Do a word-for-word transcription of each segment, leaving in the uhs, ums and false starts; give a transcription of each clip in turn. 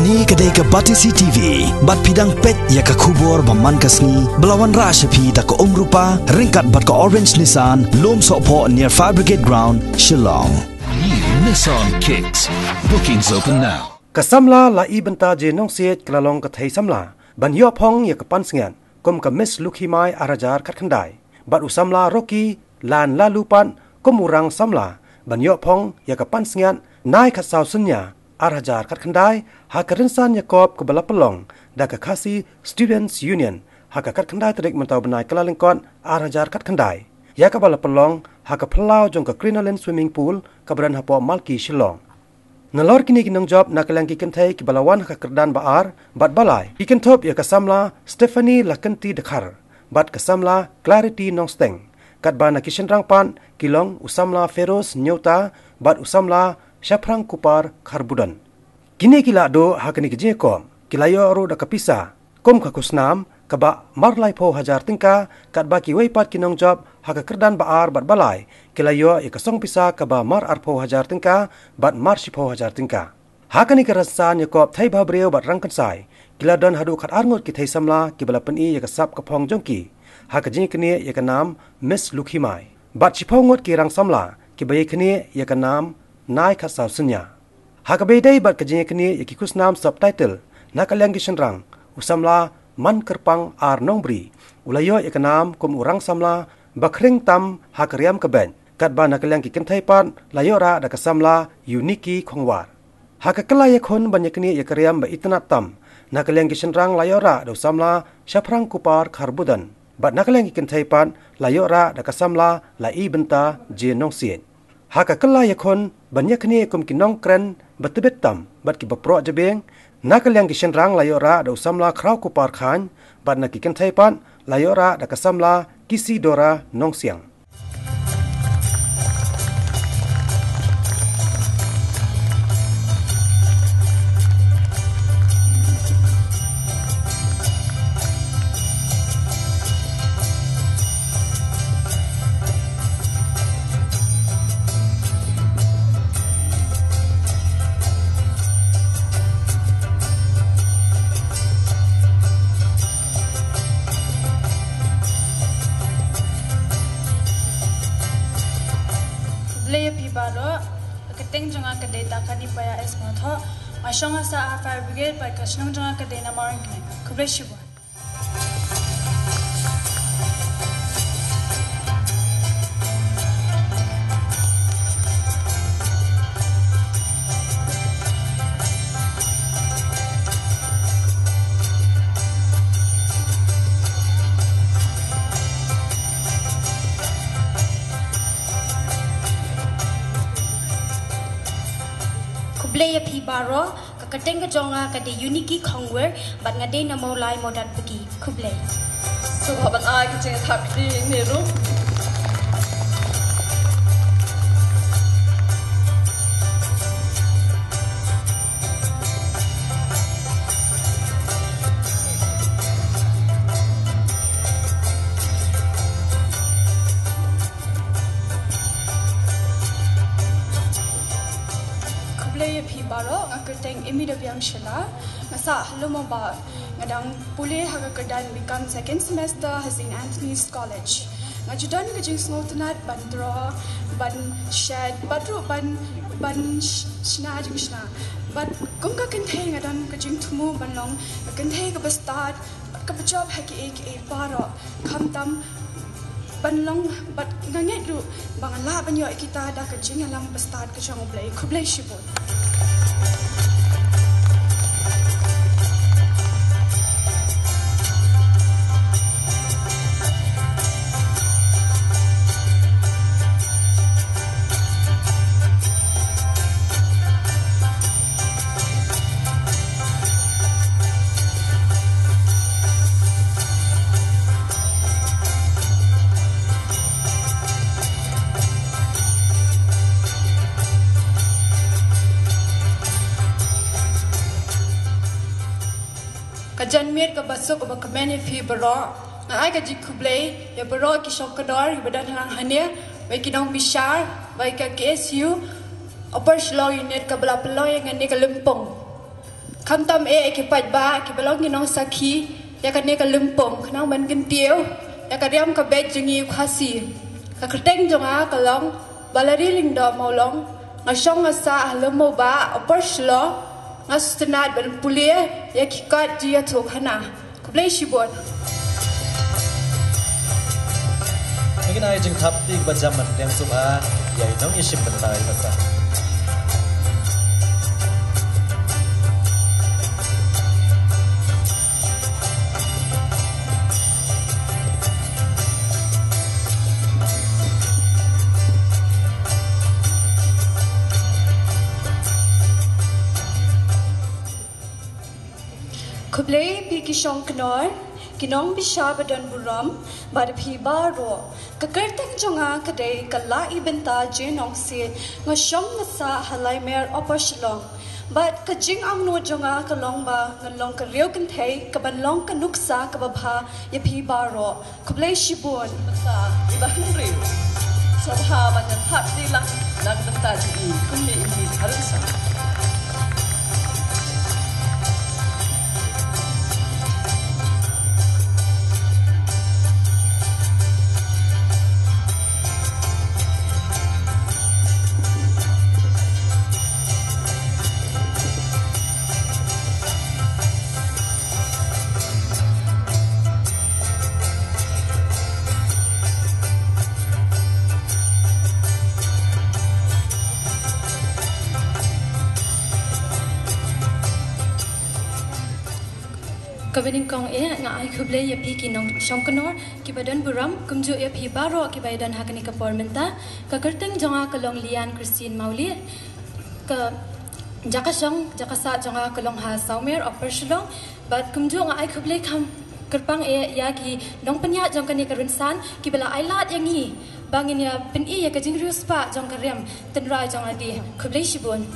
Kane ka dei ka Batesi T V, bad phi dang peit ïa ka khubor ba man ka sngi, ba la wanrah sha phi da ka Umrupa, ryngkat bad ka Orange Nissan, Lum Sohphoh near Fire Brigade Ground, Shillong. New Nissan Kicks. Bookings open now. Ka samla la Ibynta J Nongsiej ka la long ka thei samla ban ïoh phong ïa ka pansngiat kum ka Miss Lukhimai ar hajar khatkhyndai. Bad u samla Rocky Lanlalu pat kum u rang samla ban ïoh phong ïa ka pansngiat Nai Khatsaw Synñia ar hajar khatkhyndai, ha ka rynsan ïakop kaba la pynlong da ka Khasi Students Union ha ka khatkhyndai tarik mynta u bnai Kyllalyngkot ar hajar khatkhyndai, ïa kaba la pynlong ha ka phyllaw jong ka Crinoline Swimming Pool kaba don hapoh Malki, Shillong. Nalor kine ki nongjop na ka liang ki kynthei kiba la wan ha ka kyrdan ba ar bad ba lai, ki kynthup ïa ka samla Stephanie Lakynti Dkhar bad ka samla Clarity Nongsteng, katba na ki shynrang pat ki long u samla Feroz Nyota bad u samla Shaphrang Kupar Kharbudon. Kine ki la duh ha kane ka jingïakop ki la ïoh ruh da ka pisa kum ka khusnam kaba mar laiphew hajar tyngka, katba kiwei pat ki nongjop ha ka kyrdan ba ar bad ba lai ki la ïoh ïa ka song pisa kaba mar arphew hajar tyngka bad mar shiphew hajar tyngka. Ha kane ka rynsan ïakop thei bhabriew bad rangkynsai, ki la don haduh khatar ngut ki thei samla kiba la pyni ïa ka sap ka phong jong ki ha ka jingïaknieh ïa ka nam Miss Lukhimai, bad shiphew ngut ki rang samla kiba ïaknieh ïa ka nam Nai Khatsaw Synñia. Ha kaba ïadei bad ka jingïaknieh ïa ki khusnam subtitle, na ka liang ki shynrang, u samla Mankyrpang R Nongbri u la ïoh ïa ka nam kum u rang samla ba khring tam ha ka riam ka beit, katba na ka liang ki kynthei pat la ïoh rah da ka samla Uniki Khongwar. Ha ka kylla ïakhun ban ïaknieh ïa ka riam ba itynnad tam, na ka liang ki shynrang la ïoh rah da u samla Shaphrang Kupar Kharbudon, bad na ka liang ki kynthei pat la ïoh rah da ka samla la Ibynta J Nongsiej. Ha ka kylla ïakhun ban ïaknieh kum ki nongkren ba tbit tam bad kiba proh jabieng, na ka liang ki shynrang la ïoh rah da u samla Khraw Kupar Khan, bad na ki kynthei pat la ïoh rah da ka samla Kisidora Nongsiang. Khublei ïa phi baroh, ka kyrteng jong nga ka dei Takani Paya S Mawthoh, nga shong nga sah ha Fire Brigade bad ka shnong jong nga ka dei na Mawryngkneng. Khublei shibun. Khublei ïa phi baroh, ka kyrteng ka jong nga ka dei Uniki Khongwir, bad nga dei na Mawlai Mawdatbuki. Khublei. Sngewbha ban ai ka jingïathap kti ne ruh. Khublei ïa phi baroh, nga kyrteng Imi Dabiang Shylla, nga sah ha Lum Mawbah, nga dang pule ha ka kyrdan B Com second semester ha Saint Anthony's College. Nga ju don ka jingsngewtynnad ban draw, ban shet, bad ruh ban, ban sh-, shna jingshna. Bad kum ka kynthei nga don ka jingthmu ban long ka kynthei kaba stad, kaba jop ha kiei kiei baroh, khamtam ban long, bad nga ngeit ruh ba ngan lah ban ïoh ïa kita da ka jingïalam bastad ka jong U Blei. Khublei shibun. Ka janmiet kaba suk kaba kmen ïa phi baroh. Nga ai ka jingkhublei ïa baroh ki shongkdor kiba don lang hangne, bad ki nongbishar, bad ka K S U Upper Shillong Unit kaba la pynlong ïa ngan ïa ka lympung. Khamtam eh ki paidbah kiba long ki nongsakhi ïa kane ka lympung, khnang ban kyntiew ïa ka riam ka beit jong ngi u Khasi. Ka kyrteng jong nga ka long Balari Lyngdoh Mawlong. Nga shong nga sah ha Lum Mawbah, Upper Shillong. Nga sngewtynnat ban pule ïa ki kot jingïathuhkhana. Khublei shibun. Ngin ai jingthap kti ba jam ban pdiang sngewbha ïa i nongïashim bynta iba sah. Khublei phi ki shongknor, ki nongbishar ba don burom, bad phi baroh. Ka kyrteng jong nga ka dei ka Lahibynta J Nongsiej, nga shong nga sah ha Laimer, Upper Shillong. Bad ka jingangnud jong nga ka long ba ngan long ka riew kynthei kaban long ka nuksa kaba bha ïa phi baroh. Khublei shibun. Bynta iba hynriew. Sngewbha ban ïathap kti lang na ka bynta jong i kumne i mih ha rynsan. Kaba nyngkong eh nga ai khublei ïa phi ki nongshongknor kiba don burom, kumjuh ïa phi baroh kiba ïadon ha kane ka por mynta. Ka kyrteng jong nga ka long Lian Christine Mawlieh. Ka jaka shong, jaka sah jong nga ka long ha Sawmer, Upper Shillong. Bad kumjuh nga ai khublei kham kyrpang eh ïa ki nongpynïaid jong kane ka rynsan kiba la ai lad ïa ngi ba ngin ïa pyni ïa ka jingriewspah jong ka riam tynrai jong lade. Khublei shibun.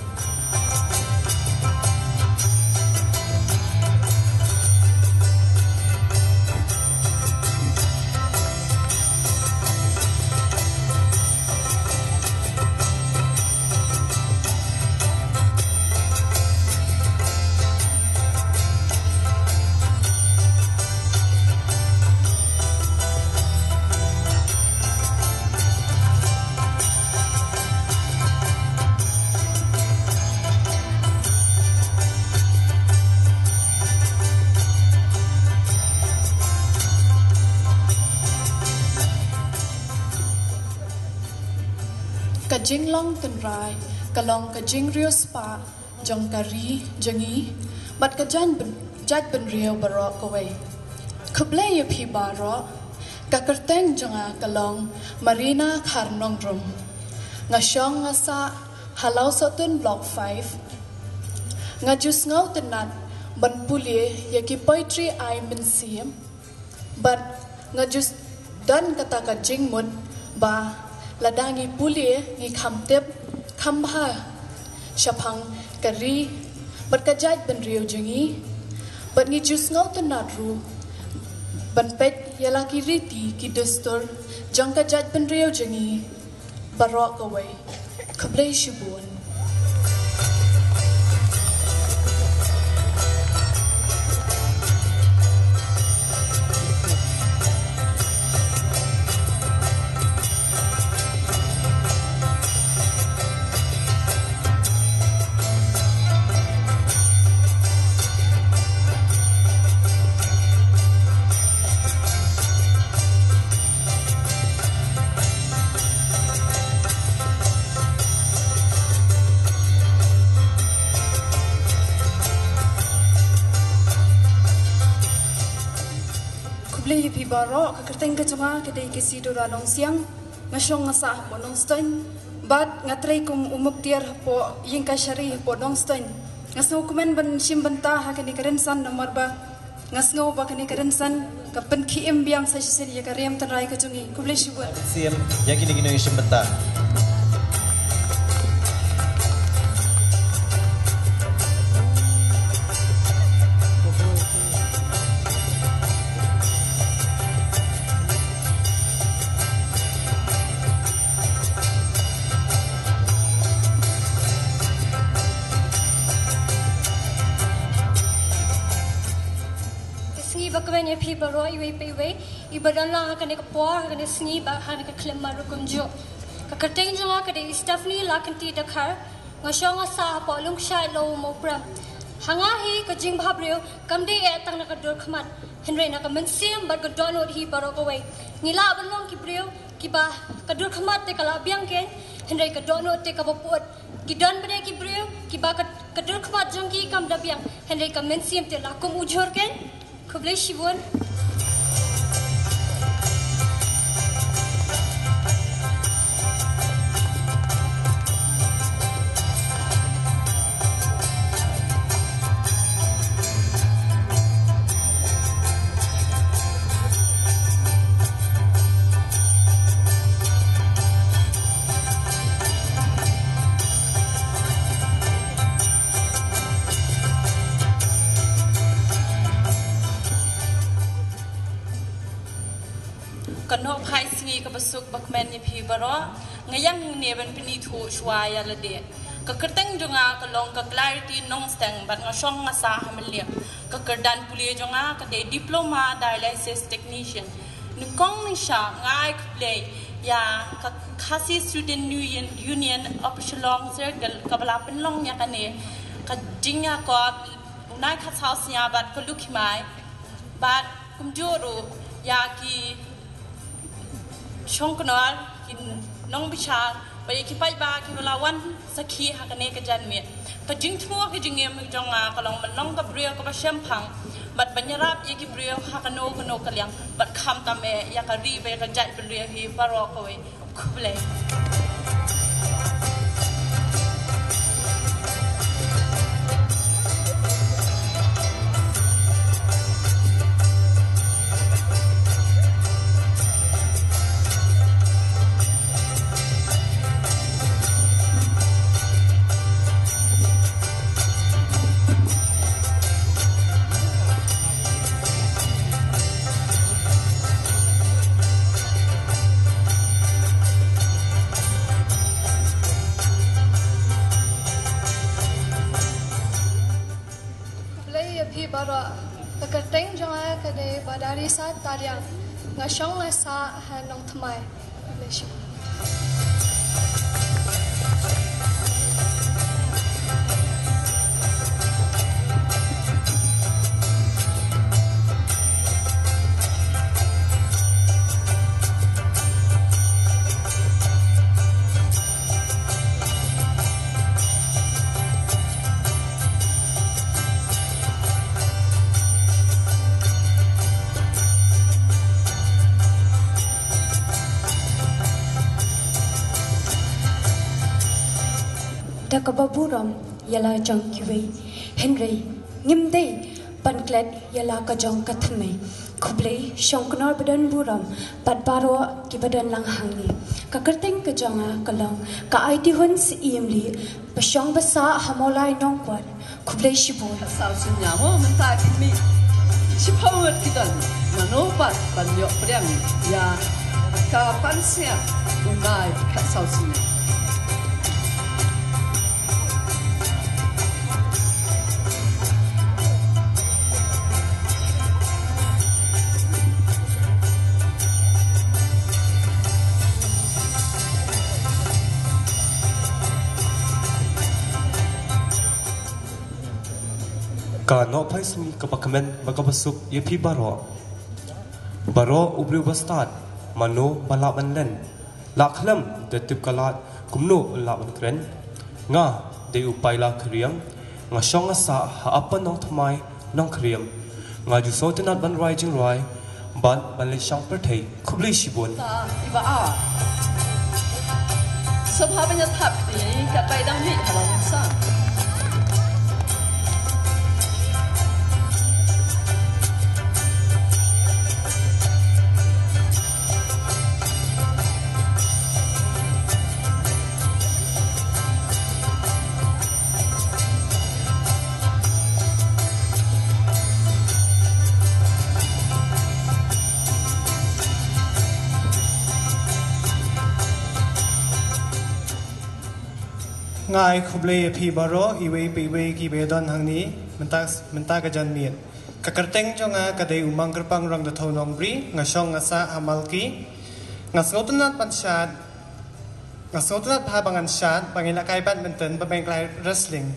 Ka jinglong tynrai ka long ka jingriewspah jong ka ri jong ngi bad ka jain byn-, jaitbynriew baroh kawei. Khublei ïa phi baroh. Ka kyrteng jong nga ka long Marina Kharnongrum. Nga shong nga sah ha Lawsohtun Block five. Nga ju sngewtynnat ban pule ïa ki poetry ai mynsiem. Bad nga ju don kata ka jingmut ba lada ngi pule ngi kham tip kham bha shaphang ka ri bad ka jaitbynriew jong ngi. Bad ngi ju sngewtynnat ruh ban peit ïa la ki riti ki dustur jong ka jaitbynriew jong ngi baroh kawei. Khublei shibun. Khublei ïa phi baroh, ka kyrteng ka jong nga ka dei Kisidora Nongsiang. Nga shong nga sah hapoh Nongstoiñ. Bad nga trei kum u muktiar hapoh ïing kashari hapoh Nongstoiñ. Nga sngewkmen ban shim bynta ha kane ka rynsan namar ba nga sngew ba kane ka rynsan ka pynkhie im biang sa shisien ïa ka riam tynrai ka jong ngi. Khublei shibun. Siem ïa kine ki nongshim bynta. Kmen ïa phi baroh iwei pa iwei iba don lang ha kane ka por, ha kane ka sngi bad ha kane ka khyllipmat ruh kumjuh. Ka kyrteng jong nga ka dei Stephanie Lakhanti Dkhar. Nga shong nga sah hapoh Longshai Lawmawprem. Ha nga hi ka jingbhabriew kam dei eh tang na ka dur khmat, hynrei na ka mynsiem bad ka dohnud hi baroh kawei. Ngi lah ban long ki briew kiba ka dur khmat te ka la biang kein, hynrei ka dohnud te kaba pyut. Ki don bad ki briew kiba ka, ka dur khmat jong ki kam da biang, hynrei ka mynsiem te la kum u jhur kein. Khublei shibun. Ka nohphai sngi kaba suk ba kmen ïa phi baroh. Nga ïeng hangne ban pynithuh shuwa ïa lade. Ka kyrteng jong nga ka long ka Clarity Nongsteng bad nga shong nga sah ha Mylliem. Ka kyrdan pule jong nga ka dei Diploma Dialysis Technician. Nyngkong nyngshap nga ai khublei ïa ka Khasi Student Union, Union of Shillong Circle kaba la pynlong ïa kane ka jingïakop u nai khatsaw snia bad ka Lukhimai. Bad kumjuh ruh ïa ki shongknor, ki nongbishar bad ïa ki paidbah kiba la wan sakhi ha kane ka janmiet. Ka jingthmu ka jingim jong nga ka long ban long ka briew kaba shemphang bad ban ïarap ïa ki briew ha kano kano ka liang bad khamtam eh ïa ka ri bad ïa ka jaitbynriew hi baroh kawei. Khublei. Khublei ïa phi baroh. Ka kyrteng jong nga ka dei Badarisa Tariang. Nga shong nga sah ha Nongthymmai. Khublei shibun. Da kaba burom ïa la jong kiwei, hynrei ngim dei ban klet ïa la ka jong ka thymmai. Khublei shongknor ba don burom bad baroh kiba don lang hangne. Ka kyrteng ka jong nga ka long ka Aitihun Syiemlieh, ba shong ba sah ha Mawlai Nongkwat. Khublei shibun. Saw sien ïa mo mynta ki mih shiphew ngut ki don. Mano pat ban ïoh pdiang ïa ka pansngiat u nai ka saw sien ïa. Ka nohphai sngi kaba kmen bad kaba suk ïa phi baroh. Baroh u briew ba stad, mano ba lah ban len. Lah khlem da tip ka lad, kumno u lah ban kren. Nga dei u Paila Khriam, nga shong nga sah ha Upper Nongthymmai, Nongkhriam. Nga ju sngewtynnat ban rwai jingrwai bad ban leit shang pyrthei. Khublei shibun. Ta iba a. Sabha ban ïa thap kti ka bai dang mih ha ba sa. Nga ai khublei ïa phi baroh, iwei pa iwei kiba don hangne mynta, mynta ka janmiet. Ka kyrteng jong nga ka dei u Mang Kyrpang Rang da Thau Nongbri, nga shong nga sah ha Malki. Nga sngewtynnat ban shad, nga sngewtynnat bha ba ngan shad, ba ngin lehkai badminton, ba ngin lehkai wrestling.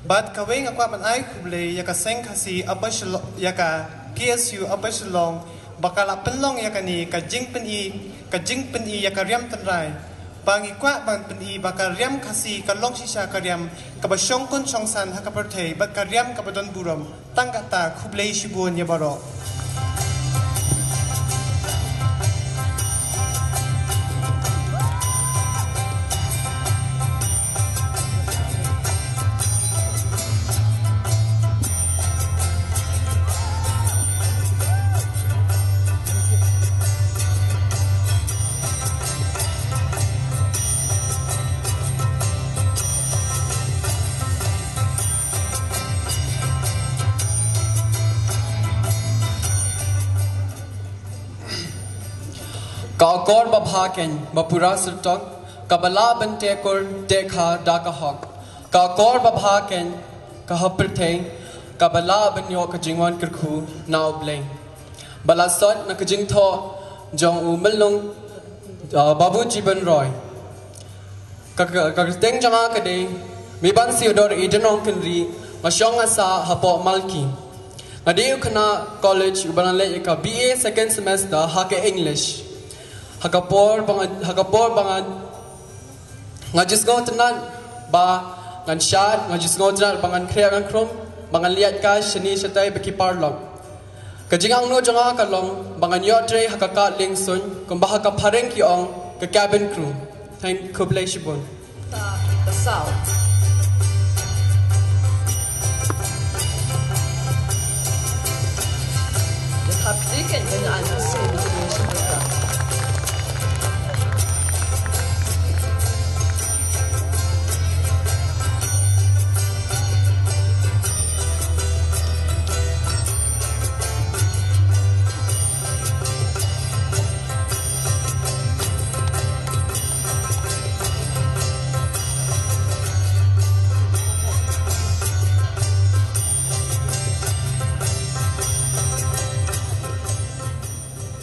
Bad kawei nga kwah ban ai khublei ïa ka Seng Khasi Upper Shillong, ïa ka K S U Upper Shillong, ba ka la pynlong ïa kane ka jingpyni, ka jingpyni ïa ka riam tynrai. Ba ngi kwah ban pyni ba ka riam Khasi ka long shisha ka riam kaba shongkun shongsan ha ka pyrthei bad ka riam kaba don burom. Tang kata, khublei shibun ïa baroh. Ka akor babha keiñ, ba pura syrtok, kaba lah ban teh kur teh kha da ka hok. Ka akor babha keiñ, ka ha pyrthei, kaba lah ban ïoh ka jingwan kyrkhu na U Blei. Ba la sot na ka jingthoh jong u Myllung, uh, Babu Jeeban Roy. Ka, ka, ka kyrteng jong nga ka dei Meiban Theodore Eden Ongkynrih, nga shong nga sah hapoh Malki. Nga dei u khynnah college uba nang leit ïa ka B A second semester ha ka English. Ha ka por ba nga, ha ka por ba nga, nga ju sngewtynnat ba ngan shad, nga ju sngewtynnat ba ngan khreh ngan khrum, ba ngan leit kai shane shatai bad ki paralok. Ka jingangnud jong nga ka long ba ngan ïoh trei ha ka kad liengsuiñ, kumba ha ka phareng ki ong, ka cabin crew. Thank, khublei shibun. The South.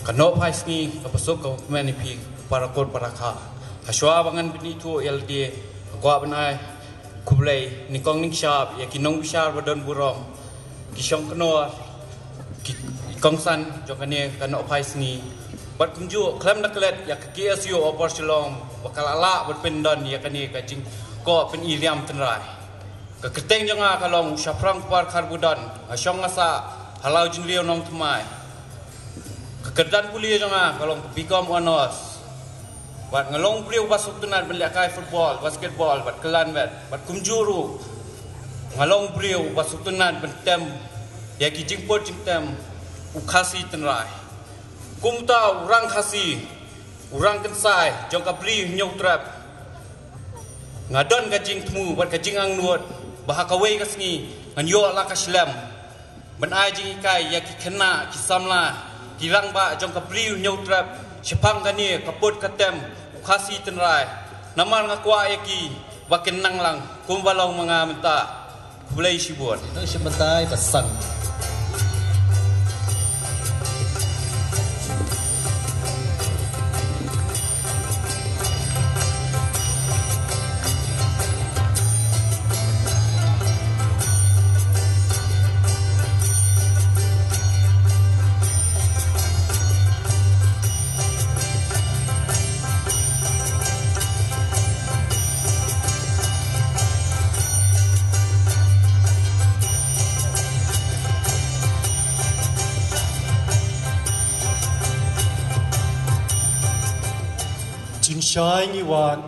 Ka nohphai sngi kaba suk kaba kmen ïa phi para kur para kha. Hashwa ba ngan bynta ïa lade, nga kwah ban ai khublei nyngkong nyngshap ïa ki nongbishar ba don burom, ki shongknor, ki kongsan jong kane ka nohphai sngi. Bad kumjuh khlem da klet ïa ka K S U Upper Shillong ba ka la lah ban pyndon ïa kane ka jingkoh pyni riam tynrai. Ka kyrteng jong nga ka long u Shaphrang Kpar Kharbudon, nga shong nga sah ha Lawjynriew Nongthymmai. Ka kyrdan pule jong nga ka long B Com Honours. Bad nga long briew ba sngewtynnat ban lehkai football, basketball, bad kylla wet. Bad kumjuh ruh nga long briew ba sngewtynnat ban tem ïa ki jingput jingtem u Khasi tynrai. Kumta u rang Khasi, u rang kynsai jong ka Bri Hynñiewtrep, nga don ka jingthmu bad ka jingangnud ba ha kawei ka sngi ngan ïoh la ka shlem ban ai jinghikai ïa ki khynnah ki samla, ki rangbah jong ka Bri Hynñiewtrep shaphang kane ka put ka tem u Khasi tynrai. Namar nga kwah ïa ki ba kin nang lang kumba long ma nga mynta. Khublei shibun. Nang shim bynta ba san. Jingshai ngi wad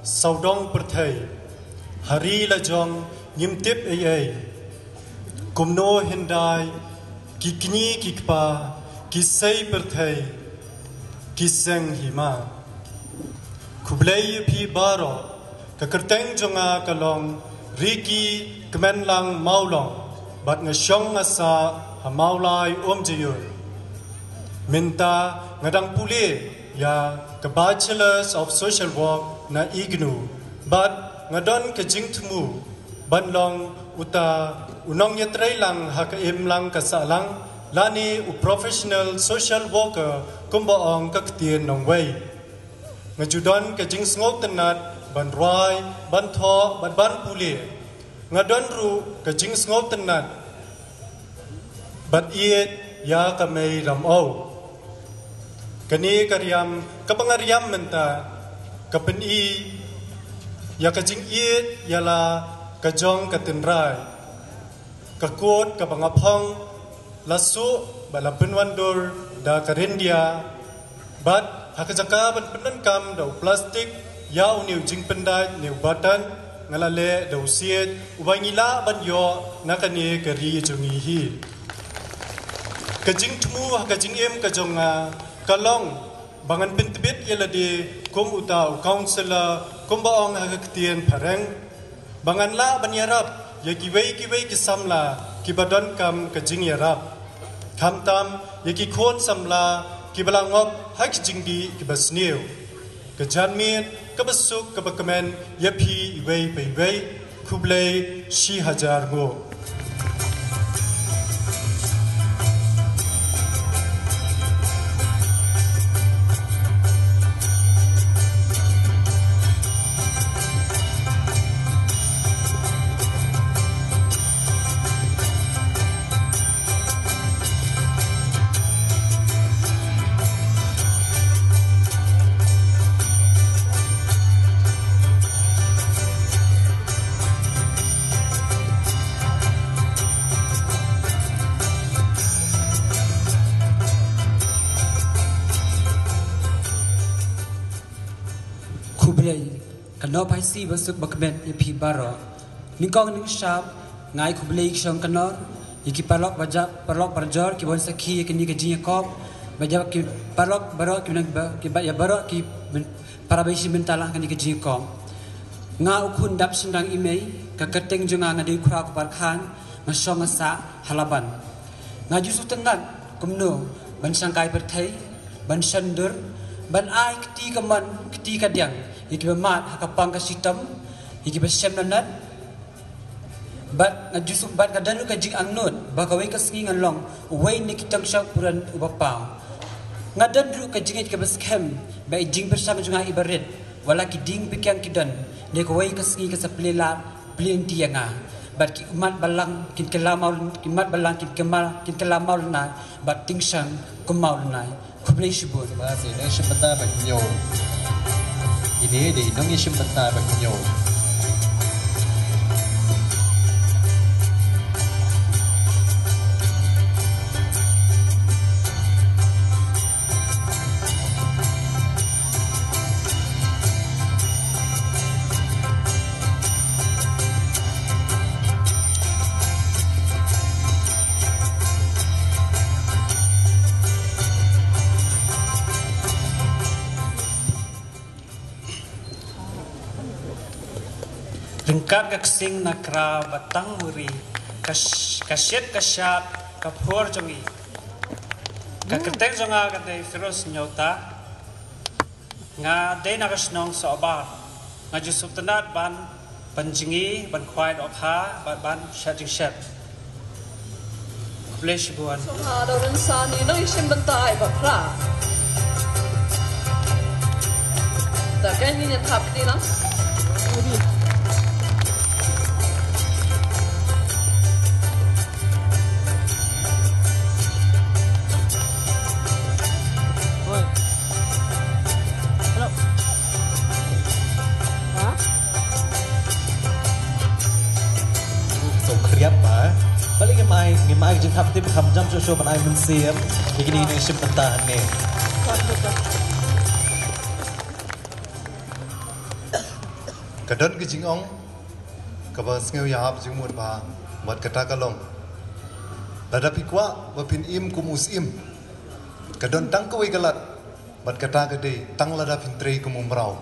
sawdong pyrthei, ha ri la jong ngim tip ei ei. Kumno hyndai ki kñi ki kpa, ki sei pyrthei, ki seng hima. Khublei ïa phi baroh, ka kyrteng jong nga ka long Ricky Kmenlang Mawlong, bad nga shong nga sah ha Mawlai Umjaiñ. Mynta nga dang pule ïa ka Bachelors of Social Work na IGNOU, bad nga don ka jingthmu ban long Uta u nongïatreilang ha ka imlang ka sahlang, lane u professional social worker kumba ong ka ktien nongwei. Nga ju don ka jingsngewtynnat ban rwai, ban thoh, bad ban pule. Nga don ruh ka jingsngewtynnat bad ïeit ïa ka Mei Ramew. Kane ka riam kaba nga riam mynta ka pyni ïa ka jingïeit ïa la ka jong ka tynrai. Ka kot kaba nga phong la suh bad la pynwandur da ka ryndia. Bad ha ka jaka ban pyndonkam da u plastik ïa une u jingpyndait ne u batan, nga la leh da u siej uba ngi lah ban ïoh na kane ka ri jong ngi hi. Ka jingthmu ha ka jingim ka jong nga ka long ba ngan pyntbit ïa lade kum uta u councillor, kumba ong ha ka ktien phareng, ba ngan lah ban ïarap ïa kiwei kiwei ki samla kiba donkam ka jingïarap, khamtam ïa ki khun samla kiba la ngop ha ki jingdih kiba sniew. Ka janmiet kaba suk kaba kmen ïa phi iwei pa iwei. Khublei shihajar nguh. Khublei, ka nongpynïasyrdoh ba suk ba kmen ïa phi baroh. Nyngkong nyngshap nga ai khublei ïa ki shong kynnoh, ïa ki paralok bajah, paralok parajor kiba wan sakhi ïa kane ka jingïakop, bajah ki paralok baroh ki nang ba, ki ba ïa baroh ki para bangeit sha bynta lang kane ka jingïakop. Nga u khun dap shynrang i mei, ka kyrteng jong nga nga dei u Khraw Kparkhan, nga shong nga sah ha Laban. Nga ju sngewtynnat kumno ban shangkai pyrthei, ban shon dur, ban ai kti kamon kti kadiang ïa kiba mad ha ka pang ka shitom, ïa kiba shem nonat. Bad nga ju sngewbha, bad nga don ruh ka jingangnud ba kawei ka sngi ngan long uwei na ki tong shong puran uba paw. Nga don ruh ka jingngeit kaba skhem ba i jingpyrshang jong nga iba rit, wat la ki dieng ba kiang ki don, ne kawei ka sngi kan sa plie lad plie lynti ïa nga. Bad ki ummat balang kin kylla maw, ki ummat balang kin kylla, kin kylla maw lynnai bad tyngshang kum maw lynnai. Khublei shibun. Ba sa nongshim bynta ba hynñiew. Ine dei nongshim bynta ba hynñiew. Ryngkat ka ksing na kra ba tang muri, ka sh-, ka shit ka shat ka phur jong ngi. Ka kyrteng jong nga ka dei Firoz Nyota. Nga dei na ka shnong Sohbar. Nga ju sngewtynnat ban, ban jngi, ban khwai dohkha, ban, ban shet jingshet. Khublei shibun. Sngewbha da u rynsan ïa nongshim bynta ba phra. Da ka ngi ïa thap kti lang. So khriat ba. Bali ngi mai, ngi mai jingthap tip kham jam shuh shuh ban ai mynsiem. Ki kini nongshim bynta ne. Ka don ka jingong kaba sngew ïahap jingmut bha, bad kata ka long, lada phi kwah ba phin im kum u syiem, ka don tang kawei ka lad, bad kata ka dei tang lada phin trei kum u mraw.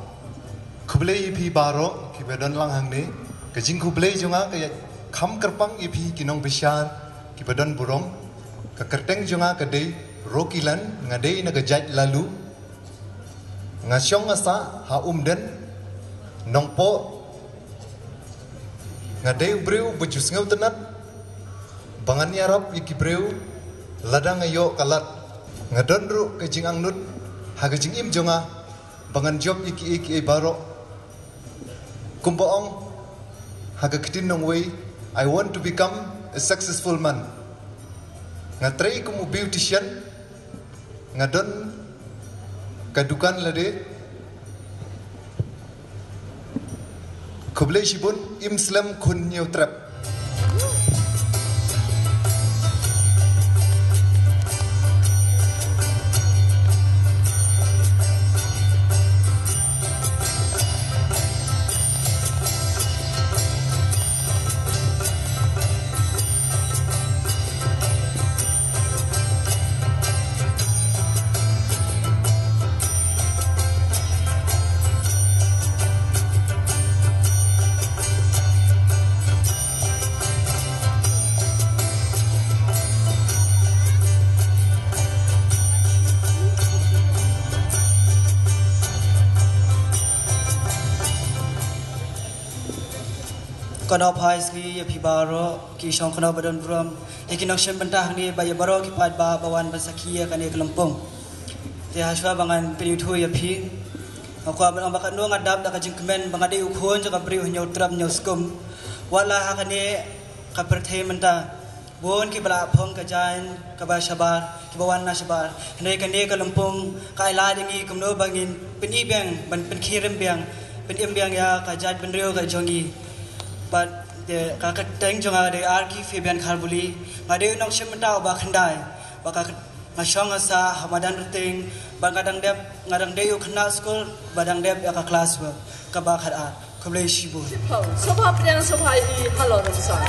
Khublei ïa phi baroh kiba don lang hangne. Ka jingkhublei jong nga ka ïaid kham kyrpang ïa phi ki nongbishar kiba don burom. Ka kyrteng jong nga ka dei Rokilan, nga dei na ka jait Lalu. Nga shong nga sah ha Umden, Nongpoh, Nga dei u briew ba ju sngewtynnat ba ngan ïarap ïa ki briew lada nga ïoh ka lad. Nga don ruh ka jingangnud ha ka jingim jong nga ba ngan jop ïa kiei kiei baroh. Kumba ong ha ka ktien nongwei, "I want to become a successful man." Nga trei kum u beautician, nga don ka dukan lade. Khublei shibun, im slem khun Hynñiewtrep. Khublei shibun ïa phi baroh ki shong kynnoh ba don burom, ïa ki nongshim bynta hangne bad ïa baroh ki paidbah ba wan ban sakhi ïa kane ka lympung. Te hashwa ba ngan pynithuh ïa phi, nga kwah ban ong ba katno nga dap da ka jingkmen ba nga dei u khun jong ka briew Hynñiewtrep Hynñiewskum. Wat la ha kane ka pyrthei mynta bun kiba la phong ka jaiñ kaba shabar, kiba wan na shabar. Hynrei kane ka lympung ka ai lad ïa ngi kumno ba ngin pyni biang, ban pynkhie rim biang, pynim biang ïa ka jaitbynriew ka jong ngi. Bad te ka kyrteng jong nga dei Arky Fabian Kharbuli. Nga dei u nongshim bynta uba khyndai. Bad ka, nga shong nga sah ha madan Rting, bad nga dang dep, nga dang dei u khynnah skul ba dang dep ïa ka class work kaba khatar. Khublei shibun. Shiphew, sngewbha pdiang, sngewbha ïa i Halor Rymsan.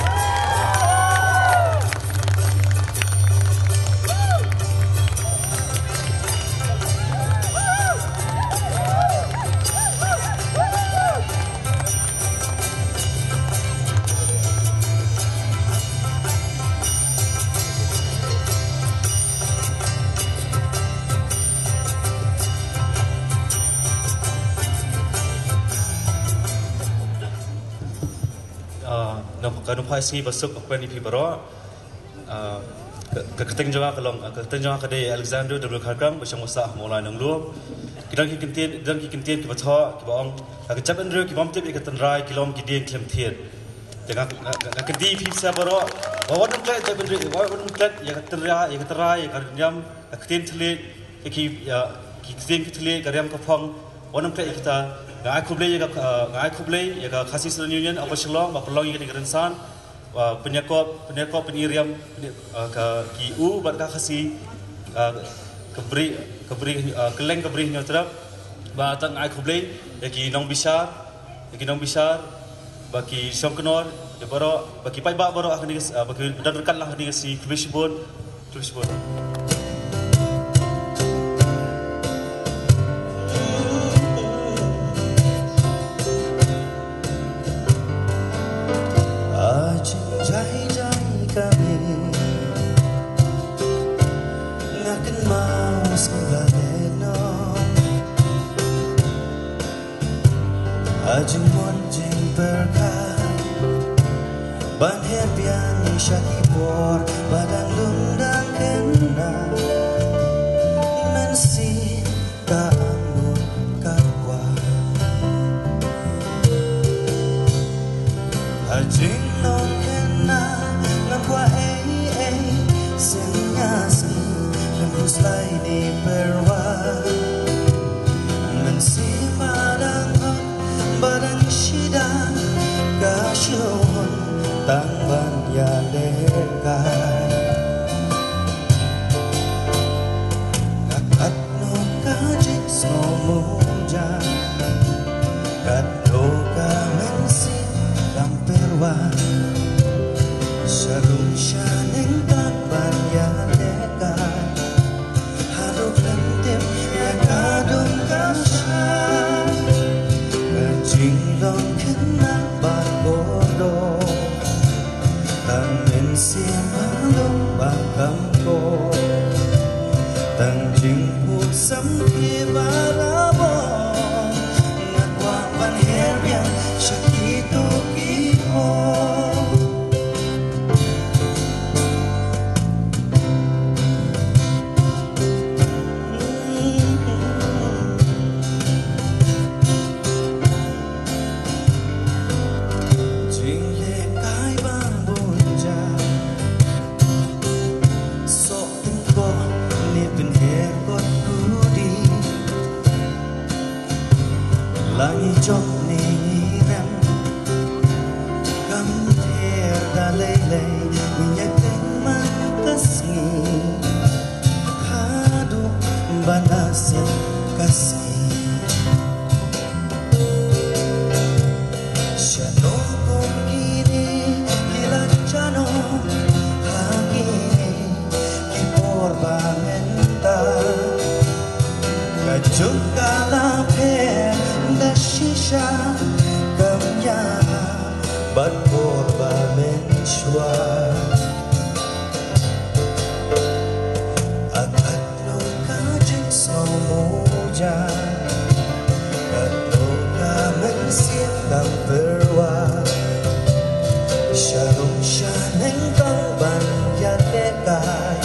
Ah, na ka nongphai sngi basuk ba kmen ïa phi baroh. Ah, ka, ka kyrteng jong nga ka long, ah, ka kyrteng jong nga ka dei Alexander W Kharkang, ba shong ba sah ha Mawlai Nonglub. Ki don ki kyntien, don ki kyntien kiba thoh, kiba ong, ah, ka jaitbynriew ki bym tip ïa ka tynrai ki long ki dieng khlem thied. Te nga, nga, nga, nga kyntien ïa phi sa baroh, wat nym klet jaitbynriew, wat nym klet ïa ka tynrai, ïa ka tynrai, ïa ka riam, ka ktien thylliej, ïa ki, ïa ki ktien ki thylliej, ka riam ka phong, wat nym klet ïa kita. Nga ai khublei ïa ka, ah, nga ai khublei ïa ka Khasi Student Union Upper Shillong, ba pynlong ïa kane ka rynsan. Ah, pynïakop, pynïakop, pynïariam, pynïa-, ah, ka, ki u, bad ka Khasi, ah, ka bri, ka bri, ah, kylleng ka bri Hynñiewtrep, bad tang ai khublei ïa ki nongbishar, ïa ki nongbishar, bad ki shongknor, ïa baroh, bad ki paidbah baroh ha kane ka s-, ah, bad ki don ryngkat lang ha kane ka sngi, khublei shibun. Khublei shibun. Ha jingjai jai kane nga kynmaw sngewbha lehnoh. Ha jingmut jingpyrkhat ban her biang ïa sha ki por ba dang lum dang khynnah. Mynsiem ka angnud ka kwah. Ha jinglong khynnah ngam kwah ei ei, sien ïa sngi lem khuslai ne pyrwa. Mynsiem ba dang hok ba dang shida, ka shu hun tang ban ïalehkai. Ka katno ka jingsngew mujam, katno ka mynsiem kam pyrwa. Sha rum sha neng tang ban ïalehkai. Haduh khlem tip ïa ka dum ka shai, ka jinglong khynnah bad kordor. Tang mynsiem ba long ba kam kor, tang jingput samrkhie barabor. Ni rem kam ther da lei lei, ngi ïa teng man ka sngi haduh ba na sep ka sngi. Sha no kum kine ki la jano ha kine ki por ba mynta. Ka juk ka la pher da shisha kam ïa bad por ba mynshuwa. A katno ka jingsngew muja, katno ka mynsiem kam pyrwa. Sha rung sha neng tang ban ïa lehkai.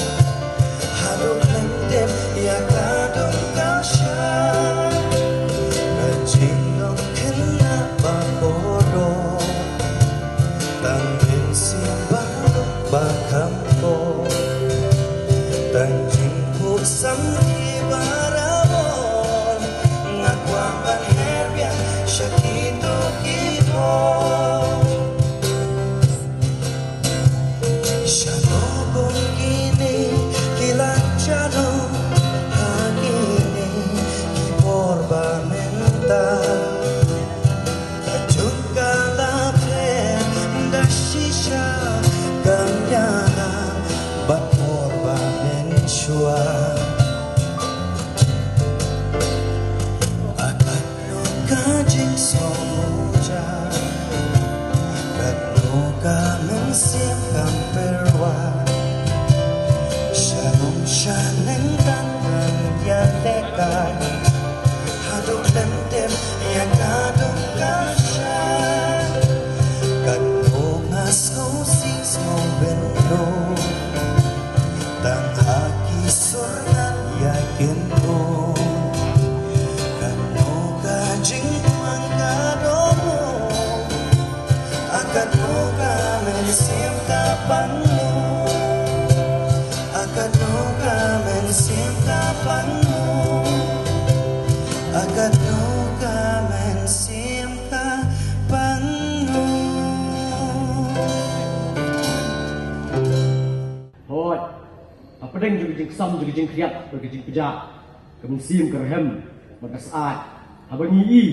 Haduh khlem tip ïa ka dong ka shai. Ka jingdon khynnah ba kordor. Tang mynsiem ba luk ba kham kor. Tang jingpuk samti barabor. Nga kwah ban her biang sha kito ki por. Sha no kum kine ki la jano ha kine ki por ba mynta. Ka juk ka la pher da shisha kam ïa bad por ba mynshuwa. A katno ka jingsngew muja, katno ka mynsiem kam pyrwa. Sha rung sha neng tang ban ïa lehkai. Haduh khlem tip ïa ka dong ka shai. Katno nga sngew sih sngew bynriew. Tang ha ki sur ngan ïa kynmaw. Katno ka jingpang ka dong. A katno ka mynsiem ka pang. A katno ka mynsiem ka pang. A katno ka mynsiem ka pang. Hooid. Hapdeng jong ka jingsam jong ka jingkhriat bad ka jingpjah, ka mynsiem ka rhem bad ka syaid. Haba ngi i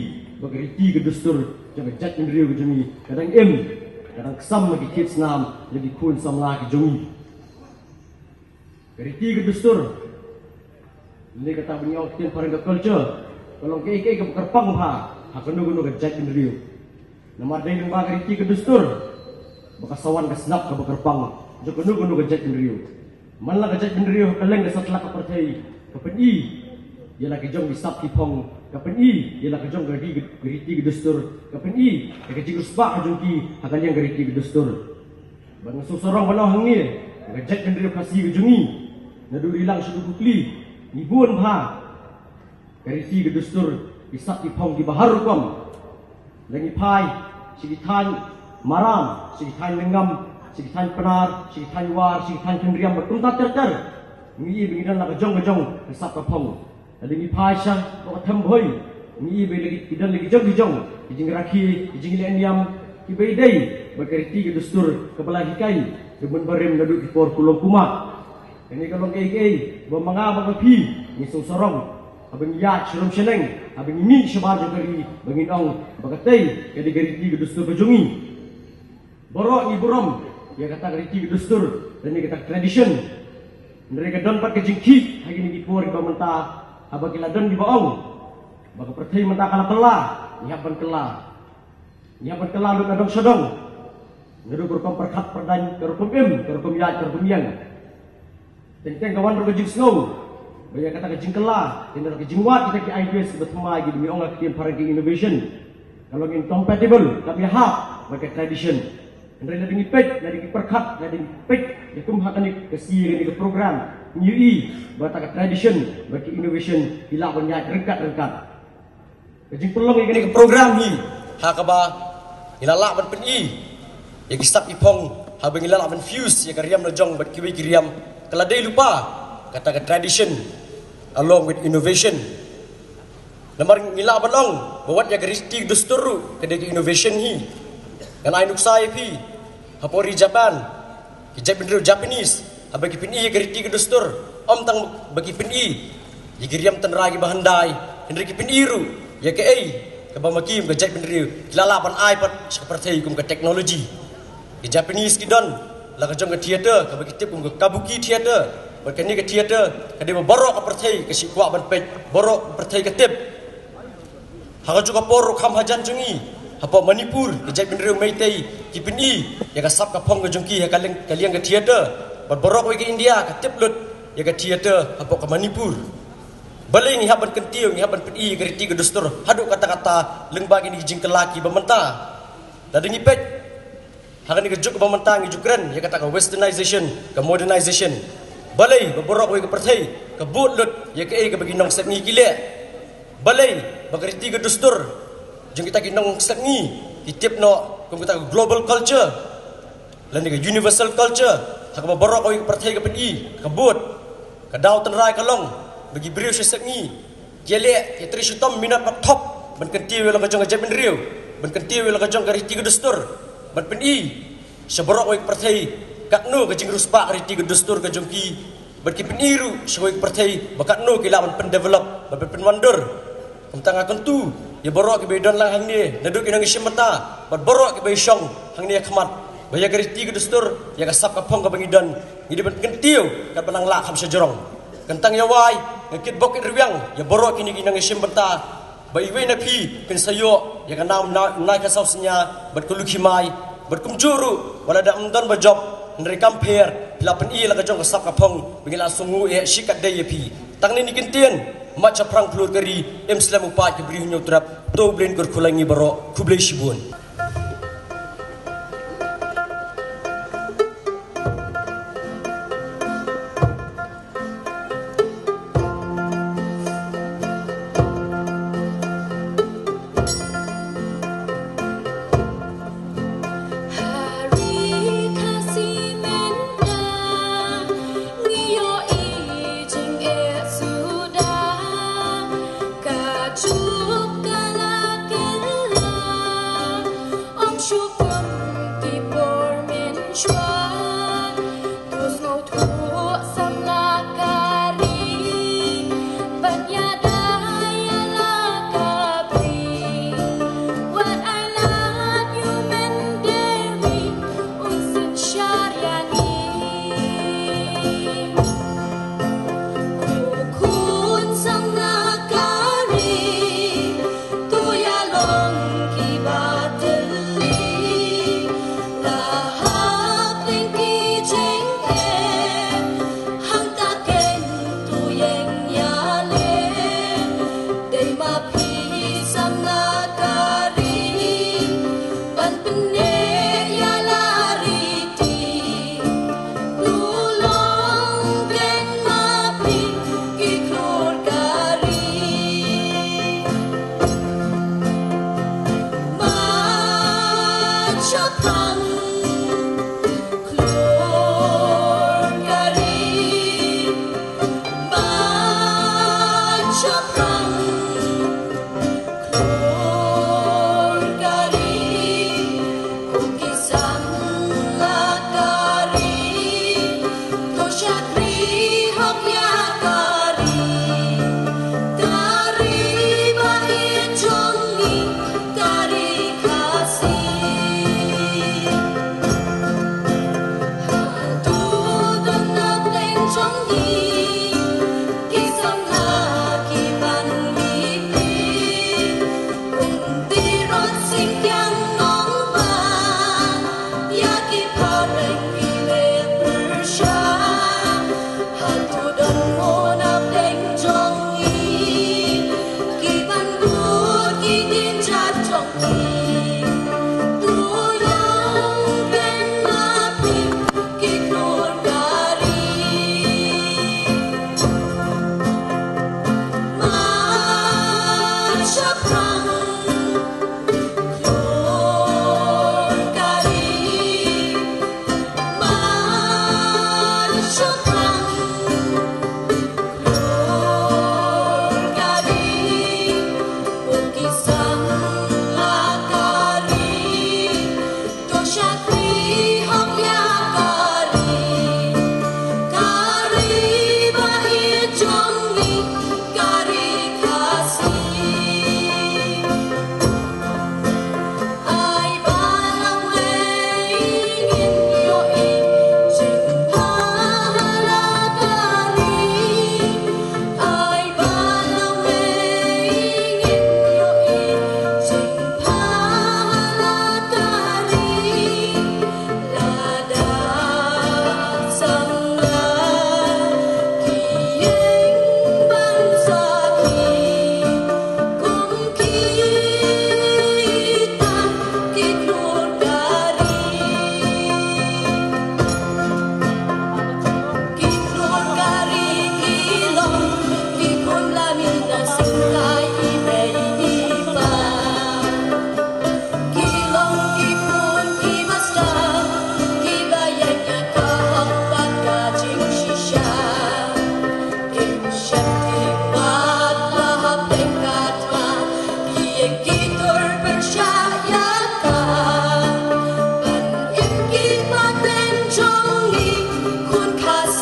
ba ka riti ka dustur jong ka jaitbynriew ka jong ngi ka dang im, ka dang ksam ha ki khiet snam jong ki khun samla ki jong ngi. Ka riti ka dustur, ne kata ba ngi ong ktien phareng ka culture, ka long kaei kaei kaba kyrpang bha ha kano kano ka jaitbynriew. Namar dei lyngba ka riti ka dustur ba ka sa wan ka sap kaba kyrpang jong kano kano ka jaitbynriew. Man la ka jaitbynriew ha kylleng ka satlak ka pyrthei ka pyni ïa la ki jong ki sap ki phong, ka pyni ïa la ka jong ka ri-, ka riti ka dustur, ka pyni ïa ka jingriewspah ka jong ki ha ka liang ka riti ka dustur. Bad nga sngewsarong ban ong hangne, ka jaitbynriew Khasi ka jong ngi, naduh Rilang shaduh Kukli, ngi bun bha ka riti ka dustur, ki sap ki phong kiba har rukom. Lada ngi phai sha ki thaiñ Maram, sha ki thaiñ Lyngngam, sha ki thaiñ Pnar, sha ki thaiñ War, sha ki thaiñ Khynriam bad kumta ter ter, ngi i ba ngi don la ka jong ka jong ka sap ka phong. Lada ngi phai sha ka Themboi, ngi i ba la ki don la ki jong ki jong ki jingrakhe, ki jingleh niam kiba ïadei bad ka riti ka dustur kaba la hikai da u mynbarim naduh ki por kulong kumar. Kane ka long kaei kaei ba ma nga bad ma phi ngi sngewsarong haba ngi ïaid sharum shaneng, haba ngi mih shabar jong ka ri, ba ngin ong ba katei ka dei ka riti ka dustur ka jong ngi. Baroh ngi burom ïa kata ka riti ka dustur, lane kata ka tradition. Hynrei ka don pat ka jingkhih ha kine ki por kiba mynta, haba ki la don kiba ong ba ka pyrthei mynta ka la kylla, ngi hap ban kylla. Ngi hap ban kylla lut na dong sha dong, naduh ka rukom pyrkhat pyrdaiñ, ka rukom im, ka rukom ïaid, ka rukom ïeng. Teng teng ka wan ruh ka jingsngew ba ïa kata ka jingkylla, ïa kata ka jingwad kita ki ideas kiba thymmai, kiba ngi ong ha ka ktien phareng ki innovation, ka long incompatible, kam ïahap bad ka tradition. Hynrei lada ngi peit, lada ngi pyrkhat, lada ngi peit ïa kum ha kane ka sngi, kane ka program, ngi ïohi ba kata ka tradition bad ka innovation ki lah ban ïaid ryngkat ryngkat. Ka jingpynlong ïa kane ka program hi ha kaba ngi la lah ban pyni ïa ki sap ki phong, haba ngi la lah ban fuse ïa ka riam la jong bad kiwei ki riam, ka la dei lypa kata ka tradition along with innovation. Namar ngi lah ban ong ba wat ïa ka riti ka dustur ruh ka dei ka innovation hi. Ngan ai nuksa ïa phi, hapoh ri Japan, ki jaitbynriew Japanese, haba ki pyni ïa ka riti ka dustur, ym tang ba ki pyni ïa ki riam tynrai kiba hyndai, hynrei ki pyni ruh ïa kaei kaba ma ki, ka jaitbynriew, ki la lah ban ai pat sha ka pyrthei kum ka technology. Ki Japanese ki don la ka jong ka theater kaba ki tip kum ka kabuki theater. Bad kane ka theater ka dei ba baroh ka pyrthei ka shu kwah ban peit, baroh ka pyrthei ka tip. Ha kajuh ka por ruh kham hajan jong ngi, hapoh Manipur, ka jaitbynriew Meitei ki pyni ïa ka sap ka phong ka jong ki ha ka liang, ka liang ka theater. Bad baroh kawei ka India ka tip lut ïa ka theater hapoh ka Manipur. Balei ngi hap ban kyntiew, ngi hap ban pyni ïa ka riti ka dustur haduh katta katta lyngba kine ki jingkylla kiba mynta? Lada ngi peit ha kane ka juk ba mynta ngi ju kren ïa kata ka westernization, ka modernization. Balei ba baroh kawei ka pyrthei ka bud lut ïa kaei kaba ki nongsep ngi ki leh? Balei ba ka riti ka dustur jong kita ki nongsep ngi ki tip noh kum kita ka global culture lane ka universal culture, ha kaba baroh kawei ka pyrthei ka pyni, ka bud? Ka daw tynrai ka long ba ki briew sha sep ngi ki ïaleh, ki trei shitom minot bad thop ban kyntiew ïa la ka jong ka jaitbynriew, ban kyntiew ïa la ka jong ka riti ka dustur, ban pyni sha baroh kawei ka pyrthei katno ka jingriewspah ka riti ka dustur ka jong ki. Bad ki pyni ruh sha kawei ka pyrthei ba katno ki lah ban pyndevelop, ban pynwandur. Kumta nga kyntu ïa baroh kiba ïadon lang hangne naduh ki nongïashim bynta bad baroh kiba ïashong hangne ha khmat, ba ïa ka riti ka dustur, ïa ka sap ka phong kaba ngi don, ngi dei ban kyntiew katba nang lah kham shajrong. Kyntang ïa wai, nga kitbok kitrwiang ïa baroh kine ki nongïashim bynta, ba iwei na phi phin sa ïoh ïa ka nam na, na ka saw synñia bad ka lukhi mai. Bad kumjuh ruh wat lada ym don ba jop, hynrei kam pher, phi la pyni ïa la ka jong ka sap ka phong ba ngi la sngew eh shikatdei ïa phi. Tang kine ki ktien, mat shaphrang khlur ka ri, im slem u paid ka Bri Hynñiewtrep. To U Blei un kyrkhu lang ïa ngi baroh. Khublei shibun.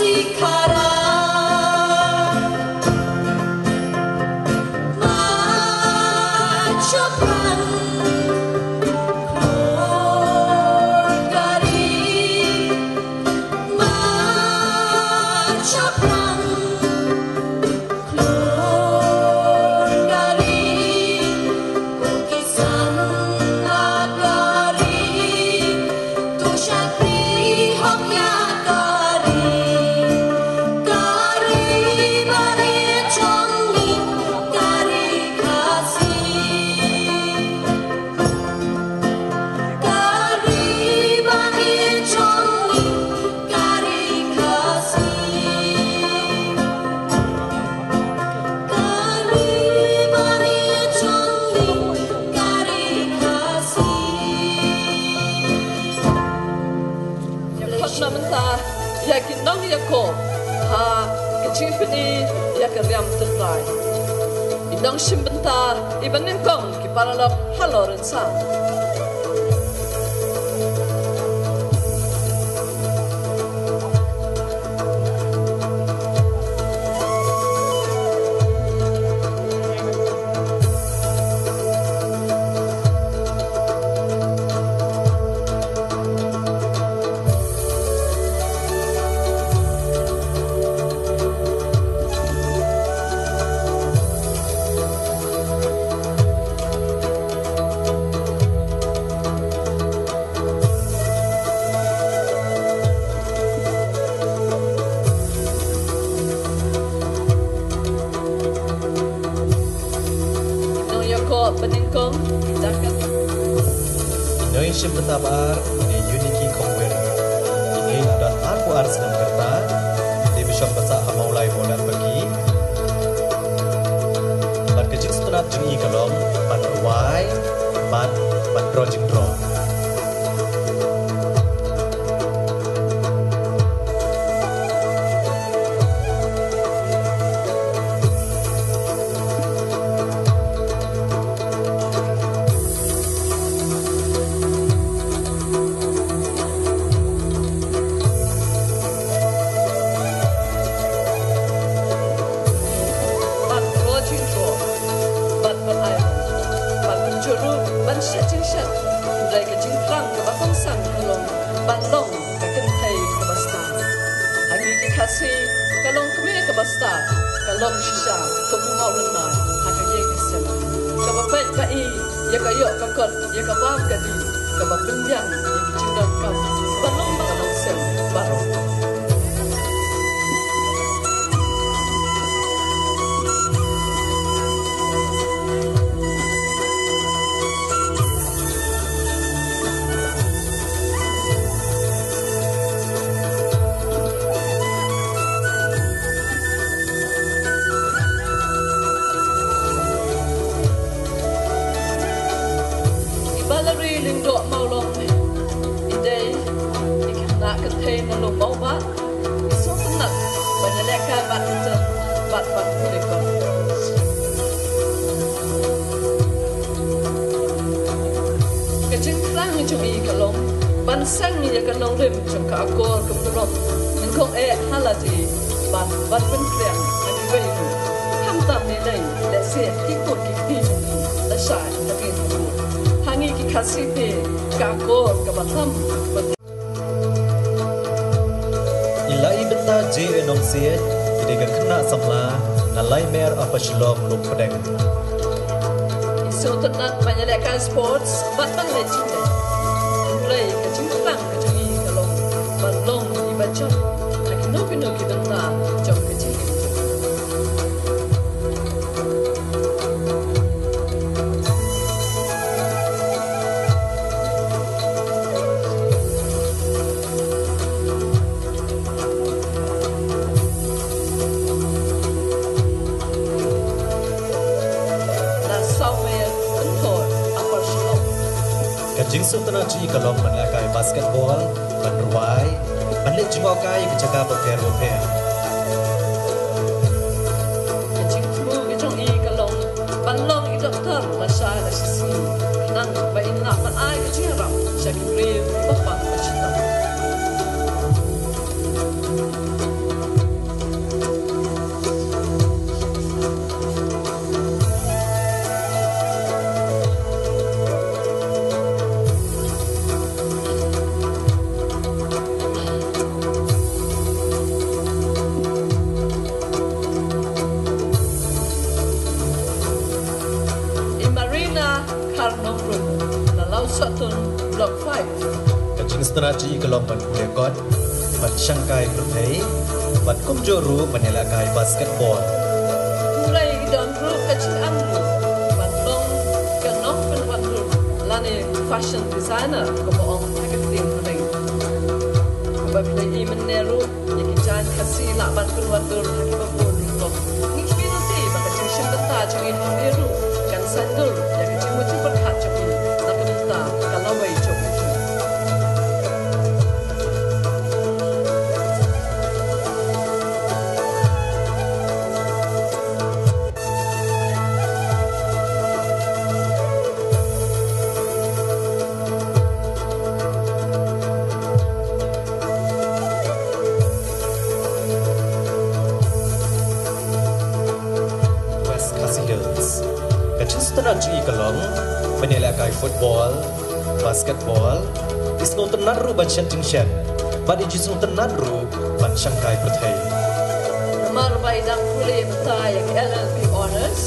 Ïa khot na mynta ïa ki nongïakob ha ka jingpyni ïa ka riam tyrtai. I nongshim bynta iba nyngkong ki paralok halor rynsan. Nongïakob ba nyngkong, ïa ka. Nongshim bynta ba ar, ine Uniki Khongwir. Ine don arphew ar snem ka rta, ine ba shong ba sah ha Mawlai Mawdat Paki. Bad ka jingsngewtynnat jong i ka long ban rwai bad ban dro jingdro. Ban dro jingdro, ban ban ai, ban pynjuru, ban shet jingshet, hynrei ka jingthrang kaba kongsan ka long ban long ka kynthei kaba stad. Ha ngi ki Khasi ka long kmie kaba stad, ka long shisha kum u mawlynnai ha ka ïing ka sem, kaba peit ba i ïa ka ïoh ka kot, ïa ka bam ka dih, kaba pynbiang ïa ki jingdonkam ba long ba long sem baroh. I Valerie Lyngdoh Mawlong, i dei i khynnah kynthei na Lum Mawbah, i sngewtynnat ban ïalehkai badminton bad ban pule golf. Ka jingthrang jong i ka long ban seng ïa ka nongrim jong ka akor ka burom, nyngkong eh ha lade bad ban pynphriang ha kiwei ruh. Khamtam ne lei lehse ki kut ki kti jong i lashai ha kane ka kut. Ha ngi ki Khasi te ka akor kaba tam kaba I la i bynta J A Nongsiej, i dei ka khynnah samla na Laimer Upper Shillong Lum Pdeng. I sngewtynnat ban ïalehkai sports bad ban leh jingtei. Hynrei ka jingthrang ka jong i ka long ban long iba jop ha kino kino ki bynta jong ka jingim. Na Sawmer Pynthor, Upper Shillong. Ka jingsngewtynnat jong i ka long ban lehkai basketball, ban rwai, ban leh jingïoh kai ïa ki jaka bapher bapher. Ka jingthmu ka jong i ka long ban long i doktor lashai lashisngi, khnang ba in lah ban ai ka jingïarap sha ki briew ba pang ba shitom. Group na Lawsohtun Block five. Ka jingsngewtynnat jong ngi ka long ban pule kot, ban shangkai pyrthei, bad kumjuh ruh ban ïalehkai basketball. Hynrei i don ruh ka jingangnud ban long ka nongpynwandur lane fashion designer, kumba ong ha ka ktien phareng. Kumba phi la ïohi mynne ruh, ïa ki jaiñ Khasi lah ban pynwandur ha kiba bun ki kong. Ngi kyrmen te ba ka jingshim bynta jong ngi hangne ruh kan saiñdur ïa ka jingmut jingpyrkhat jong ngi na ka bynta ka lawei jong ngi. West Khasi Hills. Ka jingsngewtynnat jong ngi ka long ban ïalehkai football, basketball, i sngewtynnat ruh ban shet jingshet, bad i jingsngewtynnat ruh ban shangkai pyrthei. Namar ba i dang pule mynta ïa ka L L B Honours,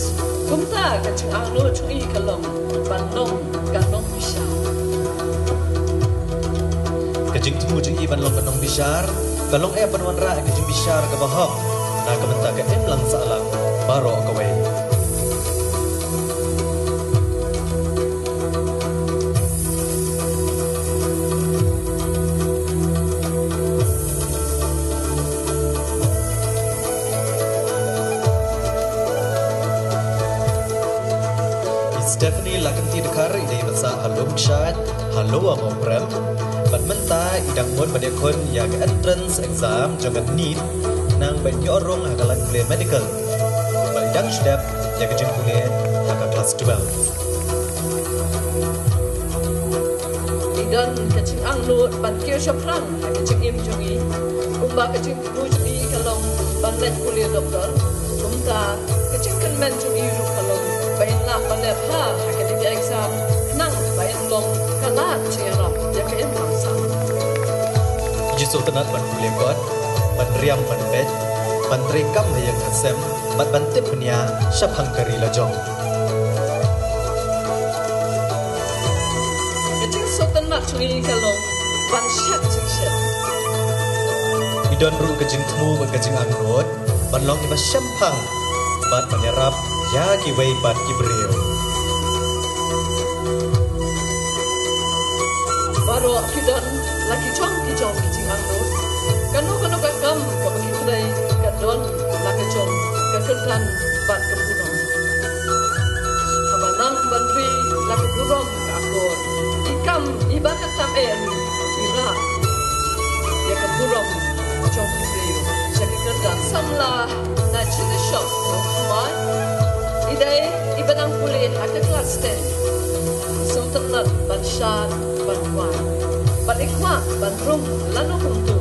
kumta ka jingangnud jong i ka long ban long ka nongbishar. Ka jingthmu jong i ban long ka nongbishar ka long eh ban wanrah ka jingbishar kaba hok na ka bynta ka imlang sahlang baroh kawei. I Stephanie Lakynti Dkhar i dei i basah ha Lum Kshaid ha Lower Mawprem. Bad mynta i dang mut ban ïakhun ïa ka entrance exam jong ka NEET, khnang ban ïoh rung ha ka lain pule medical. Bad i dang shu dep ïa ka jingpule ha ka klas twelve. I don ka jingangnud ban kiew shaphrang ha ka jingim jong i, kumba ka jingthmu jong i ka long ban leit pule doktor. Kumta ka jingkyrmen jong i ruh ka long ba in lah ban leh bha ha kane ka exam, khnang ba in long ka lad jingïarap ïa ka imlang sahlang. Ka jingsngewtynnat ban pule kot, ban riam ban peit, ban treikam ha ïing ha sem, bad ban tip bniah shaphang ka ri la jong. Ka jingsngewtynnat jong i ka long ban shet jingshet. I don ruh ka jingthmu bad ka jingangnud ban long iba shemphang bad ban ïarap ïa kiwei pat ki briew. Baroh ki don la ki jong ki jong ki jingangnud. Kano kano ka kam kaba ki trei ka don la ka jong ka kyrdan bad ka burom. Haba nang ban ri la ka burom ka akor, i kam iba ka tam eh i rah ïa ka burom jong ki briew. Sha ka kyrdan samla na Jingïashoh Nongthymmai, i dei iba dang pule ha ka klas ten. Sngewtynnat ban shad ban wai, bad i kwah ban rung lano kumto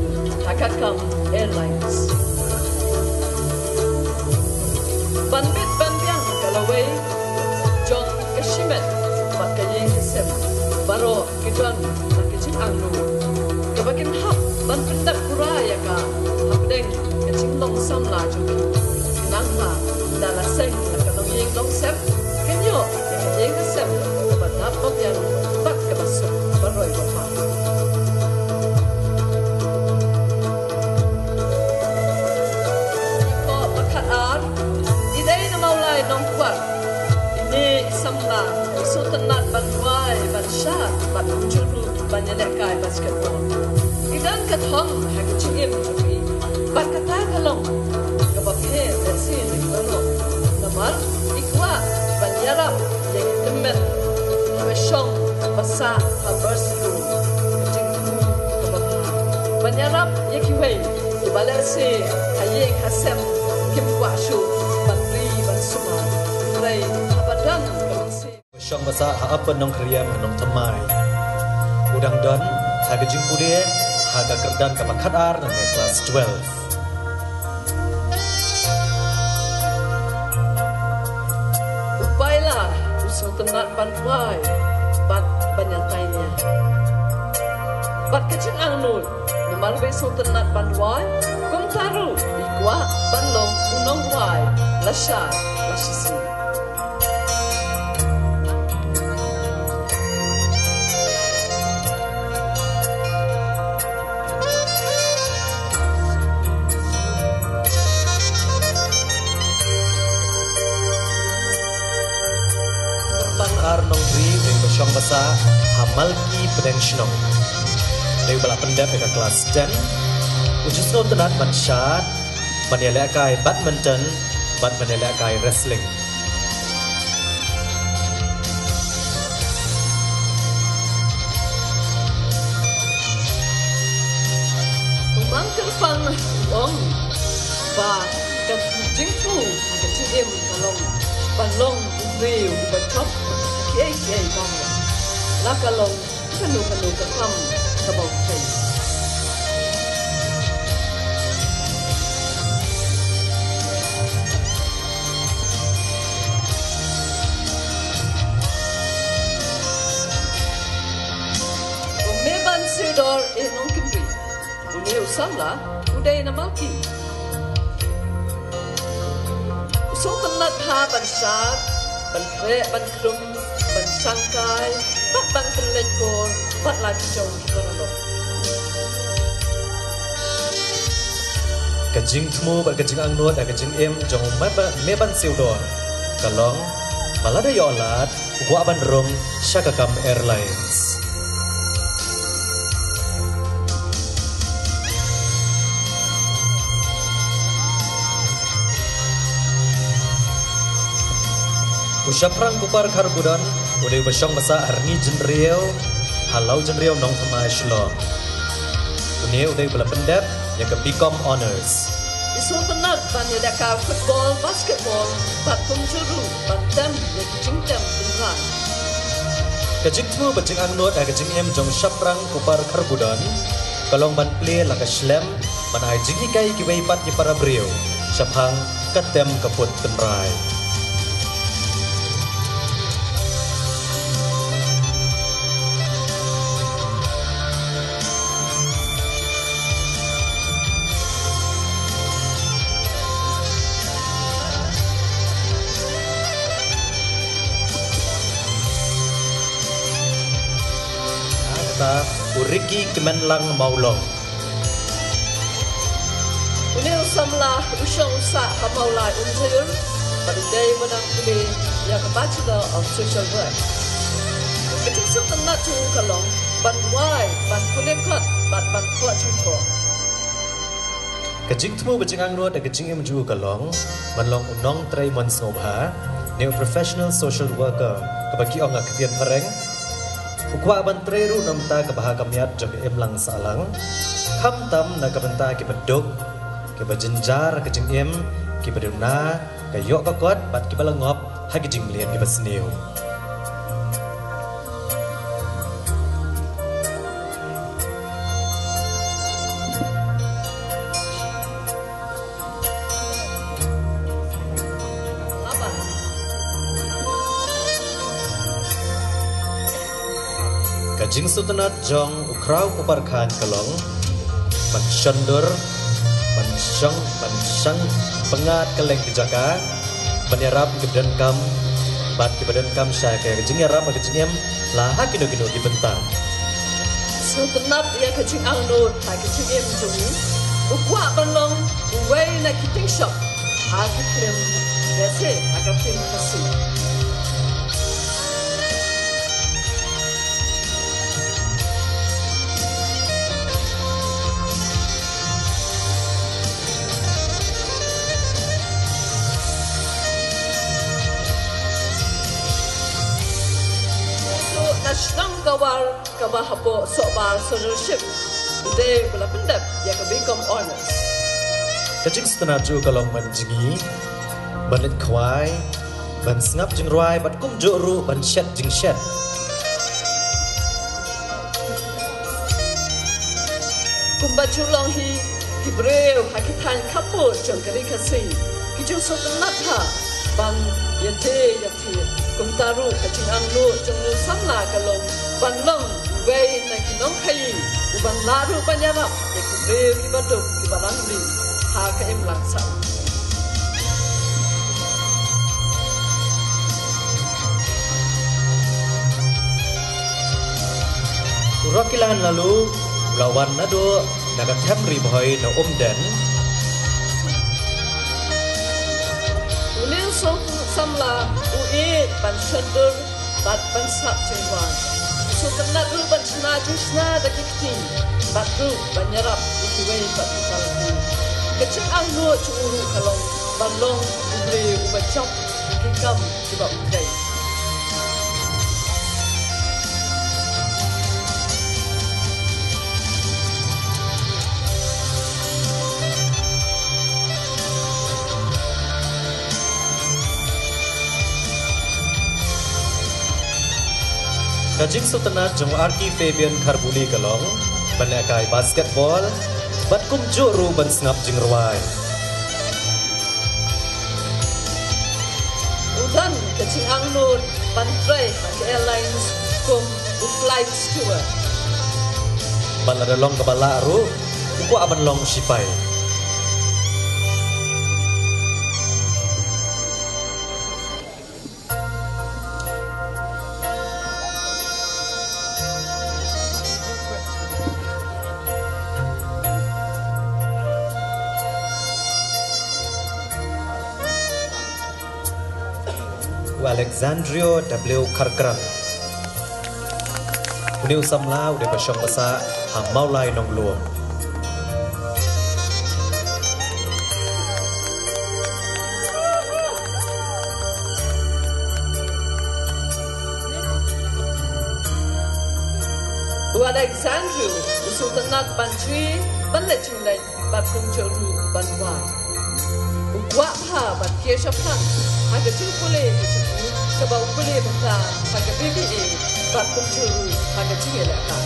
ha ka kam airlines. Ban bit ban biang ka lawei jong ka shimet bad ka ïing ka sem, baroh ki don la ki jingangnud kaba kin hap ban pyndep pura ïa ka hapdeng ka jinglong samla jong ki. Nangta da la seng la ka longïing longsem, kin ïoh ïa ka ïing ka sem kaba dap ba biang bad kaba suk ba roi ba pang. Ko ba khat ar, i dei na Mawlai Nongkwar. Ine i samla i sngewtynnat ban wai ban shad bad kumjuh ruh ban ïalehkai basketball. I don ka thong ha ka jingim jong i bad kata ka long kaba pher lehse na ki baroh. Namar i kwah ban ïarap ïa ki tymmen kiba shong ba sah ha birth room. Ka jingthmu kaba bha ban ïarap ïa kiwei kiba lehse ha ïing ha sem kim kwah shuh ban ri ban sumar. Hynrei haba don ka mynsiem. Shong ba sah ha Upper Nongkhyriem ha Nongthymmai. U dang don ha ka jingpule ha ka kyrdan kaba khat ar na ka klas twelve. U Paila u sngewtynnat ban wai bad ban ïatai nia. Bad ka jingangnud, namar ba i sngewtynnat ban wai, kumta ruh i kwah ban long u nongwai lashai lashisien. ha Malki Pdeng Shnong. Dei ba la pyndep ïa ka klas ten. U ju sngewtynnat ban shad, ban ïalehkai badminton bad ban ïalehkai wrestling. U Mang Kyrpang u ong ba ka jingthmu ha ka jingim ka long ban long u briew uba jop ha kiei kiei baroh, la ka long kano kano ka kam kaba u trei. U Meban Siewdor, eh, Nongkynrih. Une u samla u dei na Malki. U sngewtynnat ha ban shad, ban khreh, ban khrum, ban shangkai, bad ban pynleit por bad la ki jong ki paralok. Ka jingthmu bad ka jingangnud ha ka jingim jong u Meban, Meban Siewdor ka long ba lada ïoh lad, u kwah ban rung sha ka kam airlines. U Shaphrang Kupar Kharbudon u dei uba shong basa ha Rngi Jynriew, ha Law Jynriew Nongthymmai Shillong. Une u dei uba la pyndep ïa ka B Com Honours. I sngewtynnat ban ïalehkai football, basketball bad kumjuh ruh ban tem ïa ki jingtem tynrai. Ka jingthmu bad jingangnud ha ka jingim jong u Shaphrang Kupar Kharbudon ka long ban plie la ka shlem, ban ai jinghikai ïa kiwei pat ki para briew shaphang ka tem ka put tynrai. Kata u Ricky Kmenlang Mawlong. Une u samla u shong u sah ha Mawlai Umjaiur bad u dei ba dang pule ïa ka Bachelor of Social Work. Ka jingsngewtynnat jong u ka long ban duwai, ban pule kot bad ban thoh jingthoh. Ka jingthmu bad jingangnud ha ka jingim jong u ka long ban long u nongtrei mon sngewbha ne u professional social worker kaba ki ong ha ka ktien phareng. U kwah ban trei ruh na bynta ka bha ka miat jong ka imlang sahlang, khamtam na ka bynta kiba duk, kiba jynjar ha ka jingim, kiba duna ka ïoh ka kot bad kiba la ngop ha ki jingmlien kiba sniew. Ka jingsngewtynnat jong u Khraw Kupar Khan ka long ban shondur, ban shong, ban shang pyngngad kylleng ki jaka, ban ïarap kiba donkam bad kiba donkam sha ka jingïarap ha ka jingim, la ha kino kino ki bynta. Sngewtynnat ïa ka jingangnud ha ka jingim jong u, u kwah ban long uwei na ki tyngshop ha ki film lehse ha ka film Khasi. National Award kaba hapoh Sohbar Sponsorship, u dei ba la pyndep ïa ka B Com Honours. Ka jingsngewtynnat jong u ka long ban jngi, ban leit khwai, ban sngap jingrwai bad kumjuh ruh ban shet jingshet. Kumba ju long hi, ki briew ha ki thaiñ khappud jong ka ri Khasi ki ju sngewtynnat ha ban ïadei ïa Kumta ruh ka jingangnud jong u samla ka long ban long uwei na ki nongkhaïi uban lah ruh ban ïarap ïa ki briew kiba duk kiba rangli ha ka imlang sah. U Rocky Lahan Lalu u la wan naduh na ka them Ri Bhoi na Umden. Une u samla u ïeit ban shondur bad ban sngap jingrwai. Ka nat ruh ban shna jingshna da ki kti, bad ruh ban ïarap ïa kiwei pat ki paralok. Ka jingangnud jong u ruh ka long ban long u briew uba jop ïa ki kam kiba u trei. Ka jingsngewtynnat jong Arky Fabian Kharbuli ka long ban lehkai basketball bad kumjuh ruh ban sngap jingrwai. U don ka jingangnud ban trei ha ka airlines kum u flight steward. Bad lada long kaba lah ruh, u kwah ban long shipai. U Alexandrio W Kharkrang. Une u samla u dei ba shong ba sah ha Mawlai Nonglum. U Alexandru u sngewtynnat ban jri, ban leit jingleit bad kumjuh ruh ban wad. U kwah bha ban kiew shaphrang ha ka jingpule ka jong u, kaba u pule mynta ha ka B B A bad kumjuh ruh ha ka jingïalehkai.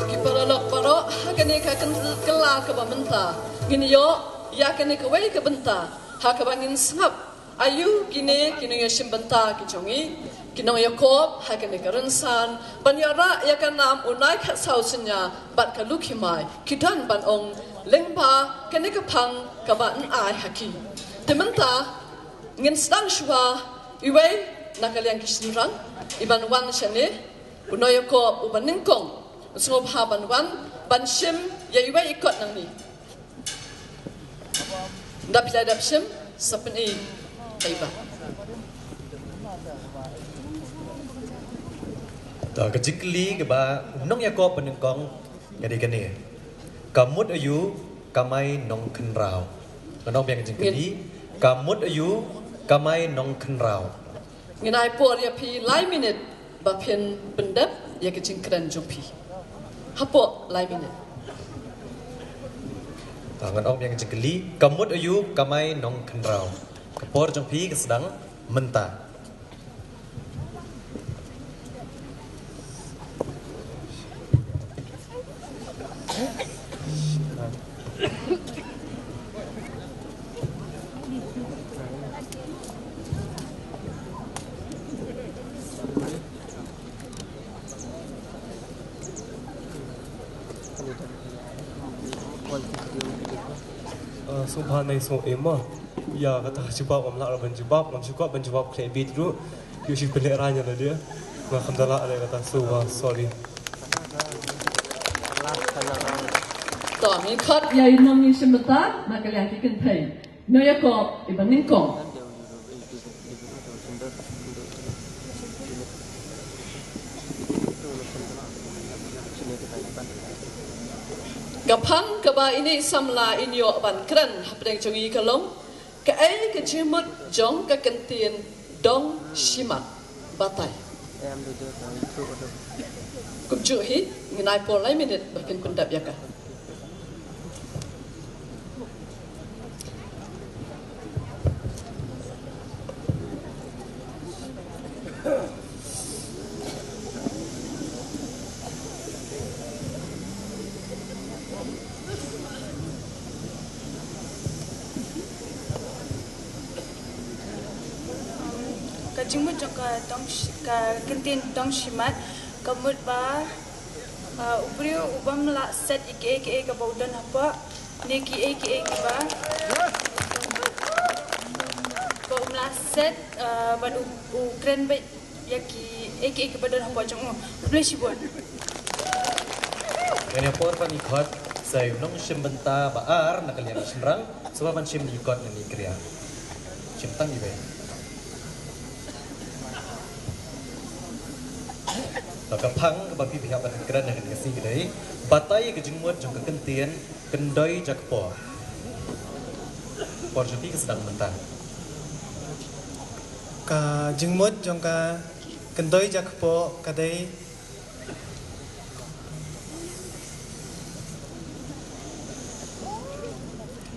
Ki paralok baroh, ha kane ka kyn-, kylla kaba mynta, ngin ïoh ïa kane kawei ka bynta ha kaba ngin sngap aïu kine ki nongïashim bynta ki jong ngi, ki nongïakop ha kane ka rynsan, ban ïarap ïa ka nam u Nai Khatsaw Synñia bad ka Lukhimai, ki don ban ong lyngba kane ka phang kaba yn ai ha ki. Te mynta ngin sdang shuwa iwei na ka liang ki shynrang iban wan shane, u nongïakop uba nyngkong, u sngewbha ban wan ban shim ïa iwei i kot nangne. Dap ïa dap shim, sa pyni. Hei ba. To, ka jingkylli kaba u nongïakop ba nyngkong ka dei kane. Ka mut aïu kamai nongkhynraw? Ngan ong biang ka jingkylli. Ka mut aïu kamai nongkhynraw? Ngin ai por ïa phi lai minit ba phin pyndep ïa ka jingkren jong phi. Hapoh lai minit. Ta ngan ong biang ka jingkylli, ka mut aïu kamai nongkhynraw? Ka por jong phi ka sdang mynta. Ah, sngewbha nai sngew em ma. Ïa kata ka jubab ngam lah ban jubab, ngam sngewbha ban jubab khlem bit ruh. Ïoh shi pynleh rang ïa lade. Nga khlem da lah leh kata, so, ah, sorry. To, ngi khot ïa i nongïashim bynta na ka liang ki kynthei. Nongïakop iba nyngkong. Ka phang kaba ine i samla in ïoh ban kren hapdeng jong ngi ka long, kaei ka jingmut jong ka kyntien dong shimat? Batai. Kumjuh hi, ngin ai por lai minit ba kin pyndep ïa ka. Ka Jingmut jong ka dong shi-, ka kyntien dong shimet, ka mut ba, ah, u briew u bym lah set ïa kiei kiei kaba u don hapoh, ne kiei kiei kiba, ba um lah set, ah, bad u, u kren beit ïa kiei kiei kaba don hapoh jong u. Khublei shibun. Ïa kane por pat ngi khot sa ïa u nongshim bynta ba ar na ka liang shynrang. Sngewbha ban shim ïa kot na ïa kriah. Shim tang iwei. Ba ka phang kaba phi hap ban kren ha kane ka sngi ka dei, batai ka jingmut jong ka kyntien kyndoi jakpoh. Por jong phi ka sdang mynta. Ka jingmut jong ka kyndoi jakpoh ka dei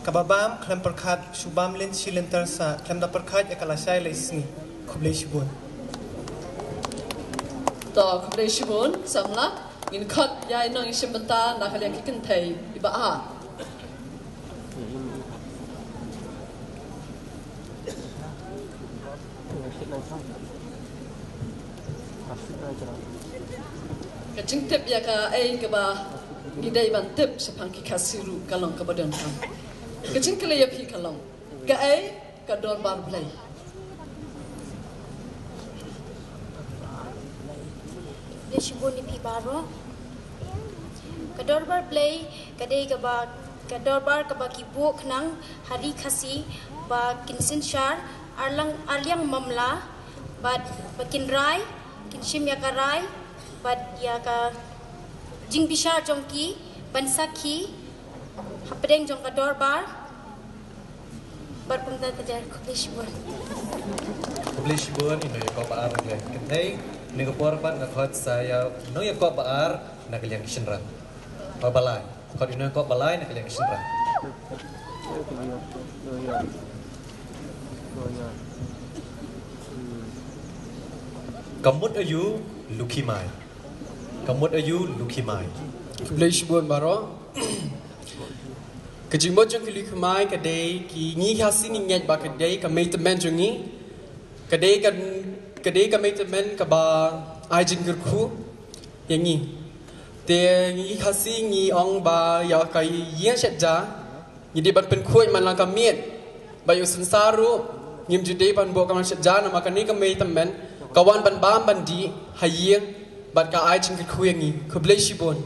kaba bam khlem pyrkhat, shu bam lynti lynter sa, khlem da pyrkhat ïa ka lashai lai sngi. Khublei shibun. To, khublei shibun, samla, ngin khot ïa i nongshim bynta na ka liang ki kynthei, iba ar. Ka jingtip ïa kaei kaba ngi dei ban tip shaphang ki Khasi ruh ka long kaba donkam. Ka jingkylli ïa phi ka long, kaei ka dorbar Blei? Khublei shibun ïa phi baroh. Ka dorbar Blei ka dei kaba, ka dorbar kaba ki buh khnang ha ri Khasi ba kin synshar arlang, arliang mamla, bad ba kin rai, kin shim ïa ka rai bad ïa ka jingbishar jong ki ban sakhi hapdeng jong ka dorbar. Bad kumta ter, khublei shibun. Khublei shibun, i nongïakop ba ar na ka liang ki kynthei. Kane ka por pat nga khot sa ïa i nongïakop ba ar na ka liang ki shynrang. Ba lai. Khot i nongïakop ba lai na ka liang ki shynrang. Ka mut aïu Lukhimai. Ka mut aïu Lukhimai. Khublei shibun baroh. Ka jingmut jong ki Lukhimai ka dei, ki ngi Khasi ngi ngeit ba ka dei ka mei tymmen jong ngi. Ka dei ka, ka dei ka mei tymmen kaba ai jingkyrkhu ïa ngi. Te ngi Khasi ngi ong ba ïa ka ïing shet ja ngi dei ban pynkhuid man la ka miet. Ba ïa u synsar ruh ngim ju dei ban buh ka man shet ja namar kane ka mei tymmen ka wan ban bam ban dih ha ïing bad ka ai jingkyrkhu ïa ngi. Khublei shibun.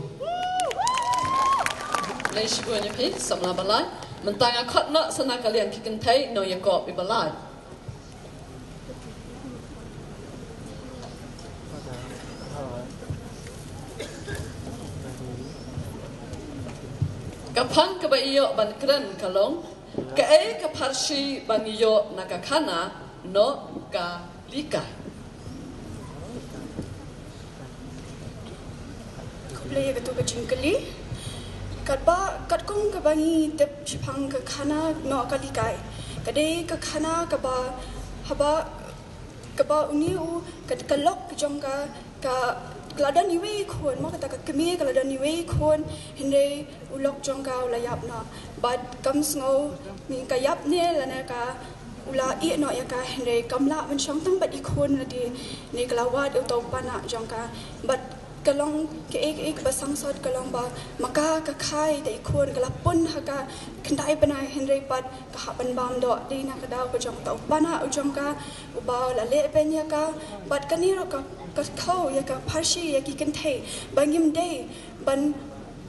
Khublei shibun ïa phi samla ba lai. Mynta nga khot noh sa na ka liang ki kynthei nongïakop ba lai. Ka phang kaba ïoh ban kren ka long, kaei ka pharshi ba ngi ïoh na ka khana noh ka likai? Khublei ïa katu ka jingkylli. Katba, katkum kaba ngi tip shaphang ka khana noh ka likai, ka dei ka khana kaba, haba, kaba une u, ka, ka lok jong ka, ka, ka la don iwei i khun, mo, kata ka kmie ka la don iwei i khun, hynrei u lok jong ka u la ïap noh. Bad kam sngew, ne ka ïap ne lane ka, u la ïeh noh ïa ka, hynrei kam lah ban shong tang bad i khun lade, ne ka la wad ïa uta u panak jong ka. Bad ka long kaei kaei kaba sangsot ka long ba ma ka ka kha ïa i khun, ka la pun ha ka khyndai bnai, hynrei pat ka hap ban bam doh dei na ka daw ka jong uta u panak u jong ka, uba u la leh beiñ ïa ka. Bad kane ruh ka, ka khaw ïa ka pharshi ïa ki kynthei ba ngim dei ban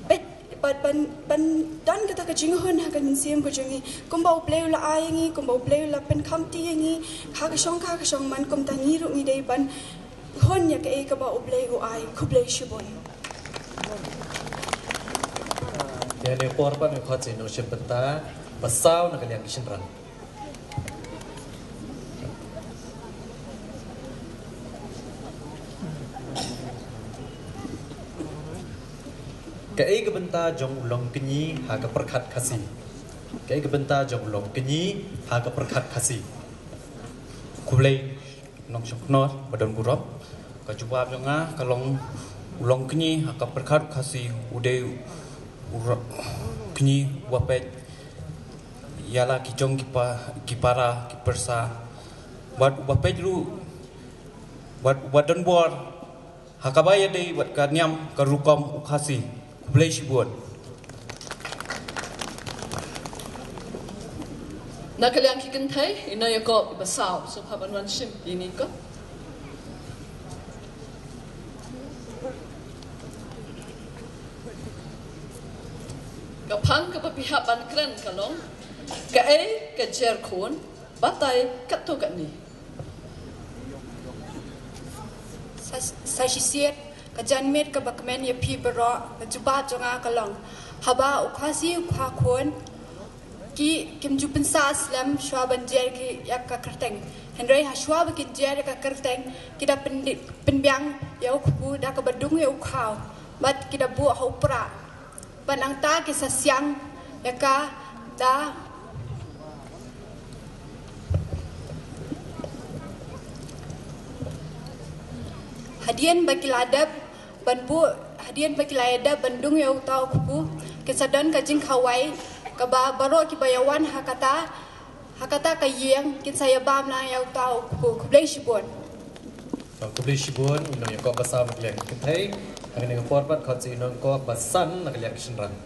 peit, ban, ban, ban don kata ka jinghun ha ka mynsiem ka jong ngi. Kumba U Blei u la ai ïa ngi, kumba U Blei u la pynkhamti ïa ngi, ha ka shong, ha ka shong man, kumta ngi ruh ngi dei ban hun ïa kaei kaba U Blei u ai. Khublei shibun. Ïa kane ka por pat ngi khot sa i nongshim bynta ba saw na ka liang ki shynrang. Kaei ka bynta jong u long kñi ha ka pyrkhat Khasi? Kaei ka bynta jong u long kñi ha ka pyrkhat Khasi? Khublei nongshong khnor ba don burom. Ka jubab jong nga ka long, u long kñi ha ka pyrkhat Khasi u dei u ro-, kñi uba peit ïa la ki jong ki pa-, ki para ki pyrsa. Bad uba peit ruh wat, wat don bor ha kaba ïadei wat ka niam ka rukom u Khasi. Khublei shibun. Na ka liang ki kynthei, ino ïa ko ba saw, so pha ban wan shim ïa ini ko. Ka phang kaba phi hap ban kren ka long, kaei ka jer khun, batai katto katne. Sa, sa shisien, ka janmiet kaba kmen ïa phi baroh, ka jubab jong nga ka long. Haba u Khasi u kha khun, ki, kim ju pynsah slem shuwa ban jer ki ïa ka kyrteng. Hynrei ha shuwa ba kin jer ïa ka kyrteng, ki da pyn, pynbiang ïa u kpu da kaba dung ïa u khaw. Bad ki da buh ha u pra. Bad nangta ki sa siang ïa ka da hadien ba ki la dep ban buh, hadien ba ki la ïa dep ban dung ïa uta u kpu, ki sa don ka jingkhawai kaba baroh kiba ïa wan ha kata, ha kata ka ïing kin sa ïa bam lang ïa uta u kpu. Khublei shibun. Khublei shibun, i nongïakop ba saw na ka liang ki kynthei. Hangne ha ka por pat khot sa i nongïakop ba san na ka liang ki shynrang.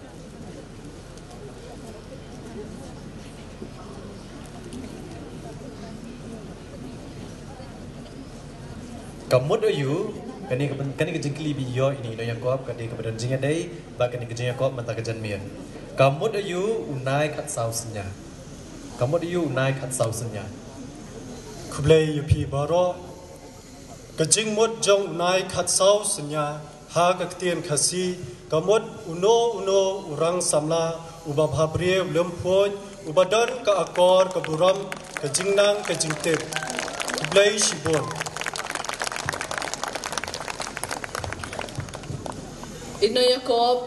Ka mut aïu, kane ka, kane ka jingkylli ba ïoh ïa i nongïakop, ka dei kaba don jingïadei bad kane ka jingïakop mynta ka janmiet. Ka mut aïu u nai khatsaw synñia? Ka mut aïu u nai khatsaw synñia? Khublei ïa phi baroh. Ka jingmut jong u nai khatsaw synñia ha ka ktien Khasi, ka mut uno uno u rang samla, uba bhabriew lymphuid, uba don ka akor ka burom, ka jingnang ka jingtip. Khublei shibun. I nongïakop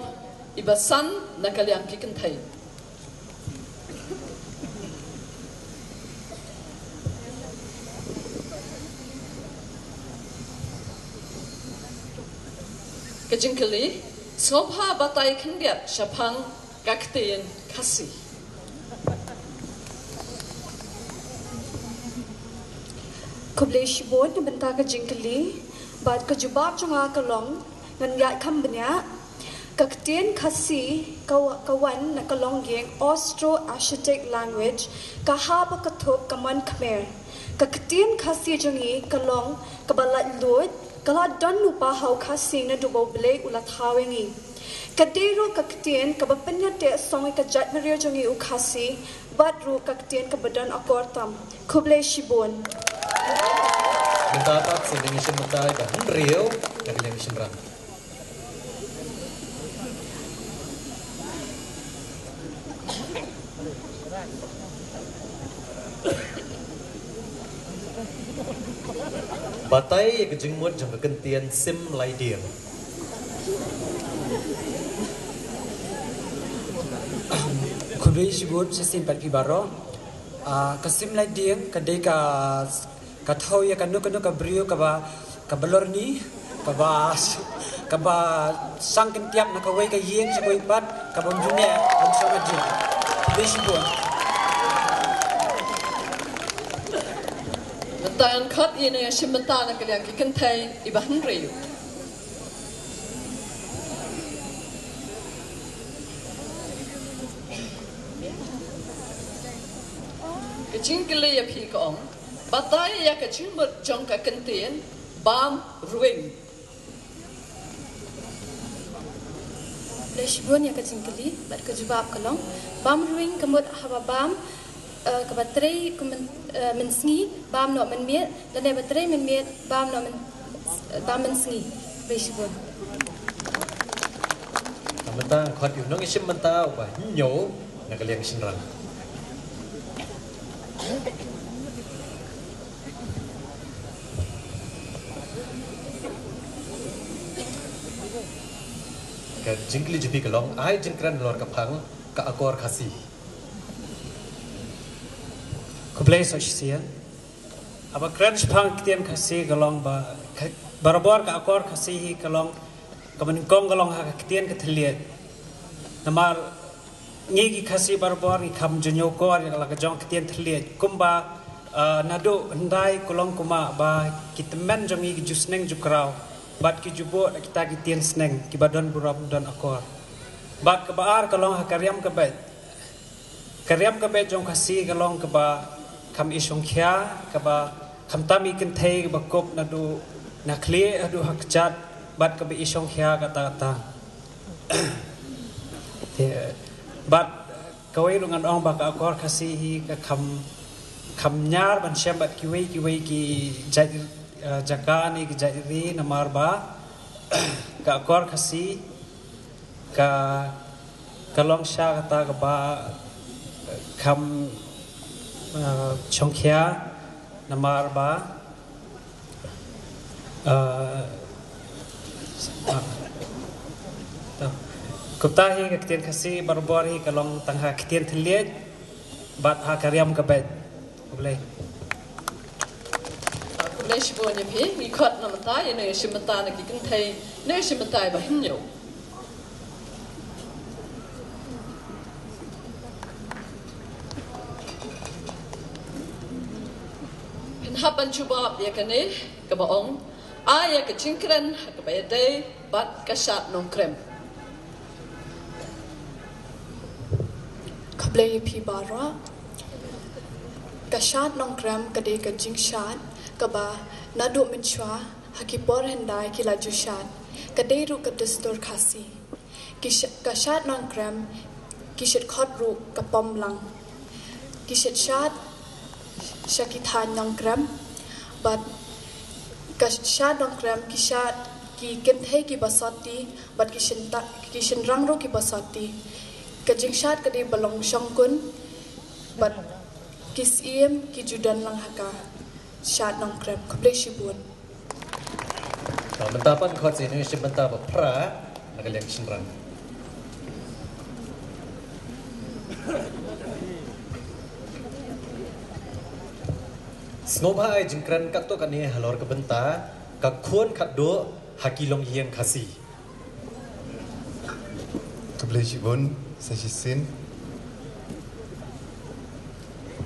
iba san na ka liang ki kynthei. Ka jingkylli, sngewbha batai khyndiat shaphang ka ktien Khasi. Khublei shibun na bynta ka jingkylli, bad ka jubab jong nga ka long, ngan ïaid kham bniah. Ka ktien Khasi ka wa-, ka wan na ka longïing Austro-Asiatic language, ka ha ba ka thup ka mon Khmer. Ka ktien Khasi jong ngi ka long kaba laitluid, ka la don lypa ha u Khasi naduh ba U Blei u la thaw ïa ngi. Ka dei ruh ka ktien kaba pynïateh song ïa ka jaitbynriew jong ngi u Khasi, bad ruh ka ktien kaba don akor tam. Khublei shibun. Mynta pat sa dang ïa shim mynta ïa ka hynriew na ka liang ki shynrang. Batai ïa ka jingmut jong ka kyntien sim lai dieng. Khublei shibun shisien pat phi baroh. Ah, ka sim lai dieng ka dei ka, ka thew ïa kano kano ka briew kaba, kaba lorni, kaba, kaba shang kyntiap na kawei ka ïing sha kawei pat, kaba ym ju neh ban shong ha dieng. Khublei shibun. Mynta ngan khot ïa i nongïashim bynta na ka liang ki kynthei iba hynriew. Ka jingkylli ïa phi ka ong, batai ïa ka jingmut jong ka kyntien bam ruwing. Khublei shibun ïa ka jingkylli bad ka jubab ka long, bam ruwing ka mut haba bam, eh, kaba trei kum myn-, eh, mynsngi, bam noh mynmiet, lane ba trei mynmiet, bam noh myn-, eh, bam mynsngi. Khublei shibun. Mynta khot ïa u nongïashim bynta uba hynñiew na ka liang shynrang. Ka jingkylli jong phi ka long, ai jingkren halor ka phang ka akor Khasi. Khublei sa shisien. Haba kren shaphang ka ktien Khasi ka long ba, ka, barabor ka akor Khasi hi ka long, kaba nyngkong ka long ha ka ktien ka thylliej. Namar ngi ki Khasi barabor ngi kham ju ñiewkor ïa la ka jong ka ktien thylliej. Kumba Ah, naduh hyndai ka long kumba ki tymmen jong ngi ki ju sneng ju kraw bad ki ju buh da kita ki tien sneng kiba don burom don akor. Bad kaba ar ka long ha ka riam ka beit. Ka riam ka beit jong Khasi ka long kaba kham i shongkhia, kaba khamtam i kynthei kaba kup naduh na khlieh haduh ha kjat bad kaba i shongkhia katta katta. Te, bad kawei ruh ngan ong ba ka akor Khasi hi ka kham, kham niar ban shem bad kiwei kiwei ki jait, eh, jaka ne ki jait ri namar ba ka akor Khasi ka, ka long sha kata kaba kham, eh, shongkhia namar ba, eh, ah, to. Kumta hi ka ktien Khasi barabor hi ka long tang ha ktien thylliej bad ha ka riam ka beit. Khublei. Khublei shibun ïa phi, ngi khot na mynta ïa ngi shim bynta na ki kynthei, ngi shim bynta ba hynñiew. Phin hap ban jubab ïa kane kaba ong, ai ïa ka jingkren ha kaba ïadei bad ka Shad Nongkrem. Khublei ïa phi baroh. Ka Shad Nongkrem ka dei ka jingshad kaba naduh mynshuwa ha ki por hyndai ki la ju shad. Ka dei ruh ka dustur Khasi. Ki sh-, ka Shad Nongkrem ki shait khot ruh ka Pomlang. Ki shait shad sha ki thaiñ Nongkrem bad ka Shad Nongkrem ki shad ki kynthei kiba sotti bad ki shynta-, ki shynrang ruh kiba sotti. Ka jingshad ka dei ba long shongkun bad ki syiem ki ju don lang ha ka Shad Nongkrem. Khublei shibun. Mynta pat khot sa ïa ngi shim bynta ba phra na ka liang shynrang. Sngewbha ai jingkren katto katne halor ka bynta ka khun khatduh ha ki longïing Khasi. Khublei shibun sa shisien.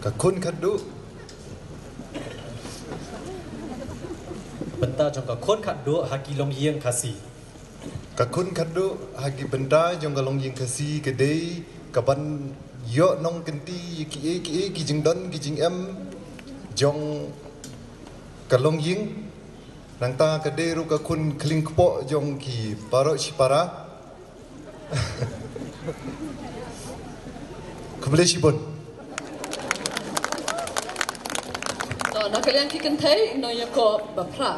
Ka khun khatduh. Bynta jong ka khun khatduh ha ki longïing Khasi. Ka khun khatduh ha ki bynta jong ka longïing Khasi ka dei kaban ïoh nongkynti ïa kiei kiei ki jingdon ki jingem jong ka longïing. Nangta ka dei ruh ka khun khlieh kpoh jong ki baroh shipara. Khublei shibun. To, na ka liang ki kynthei, ngi ïa khot ba phra.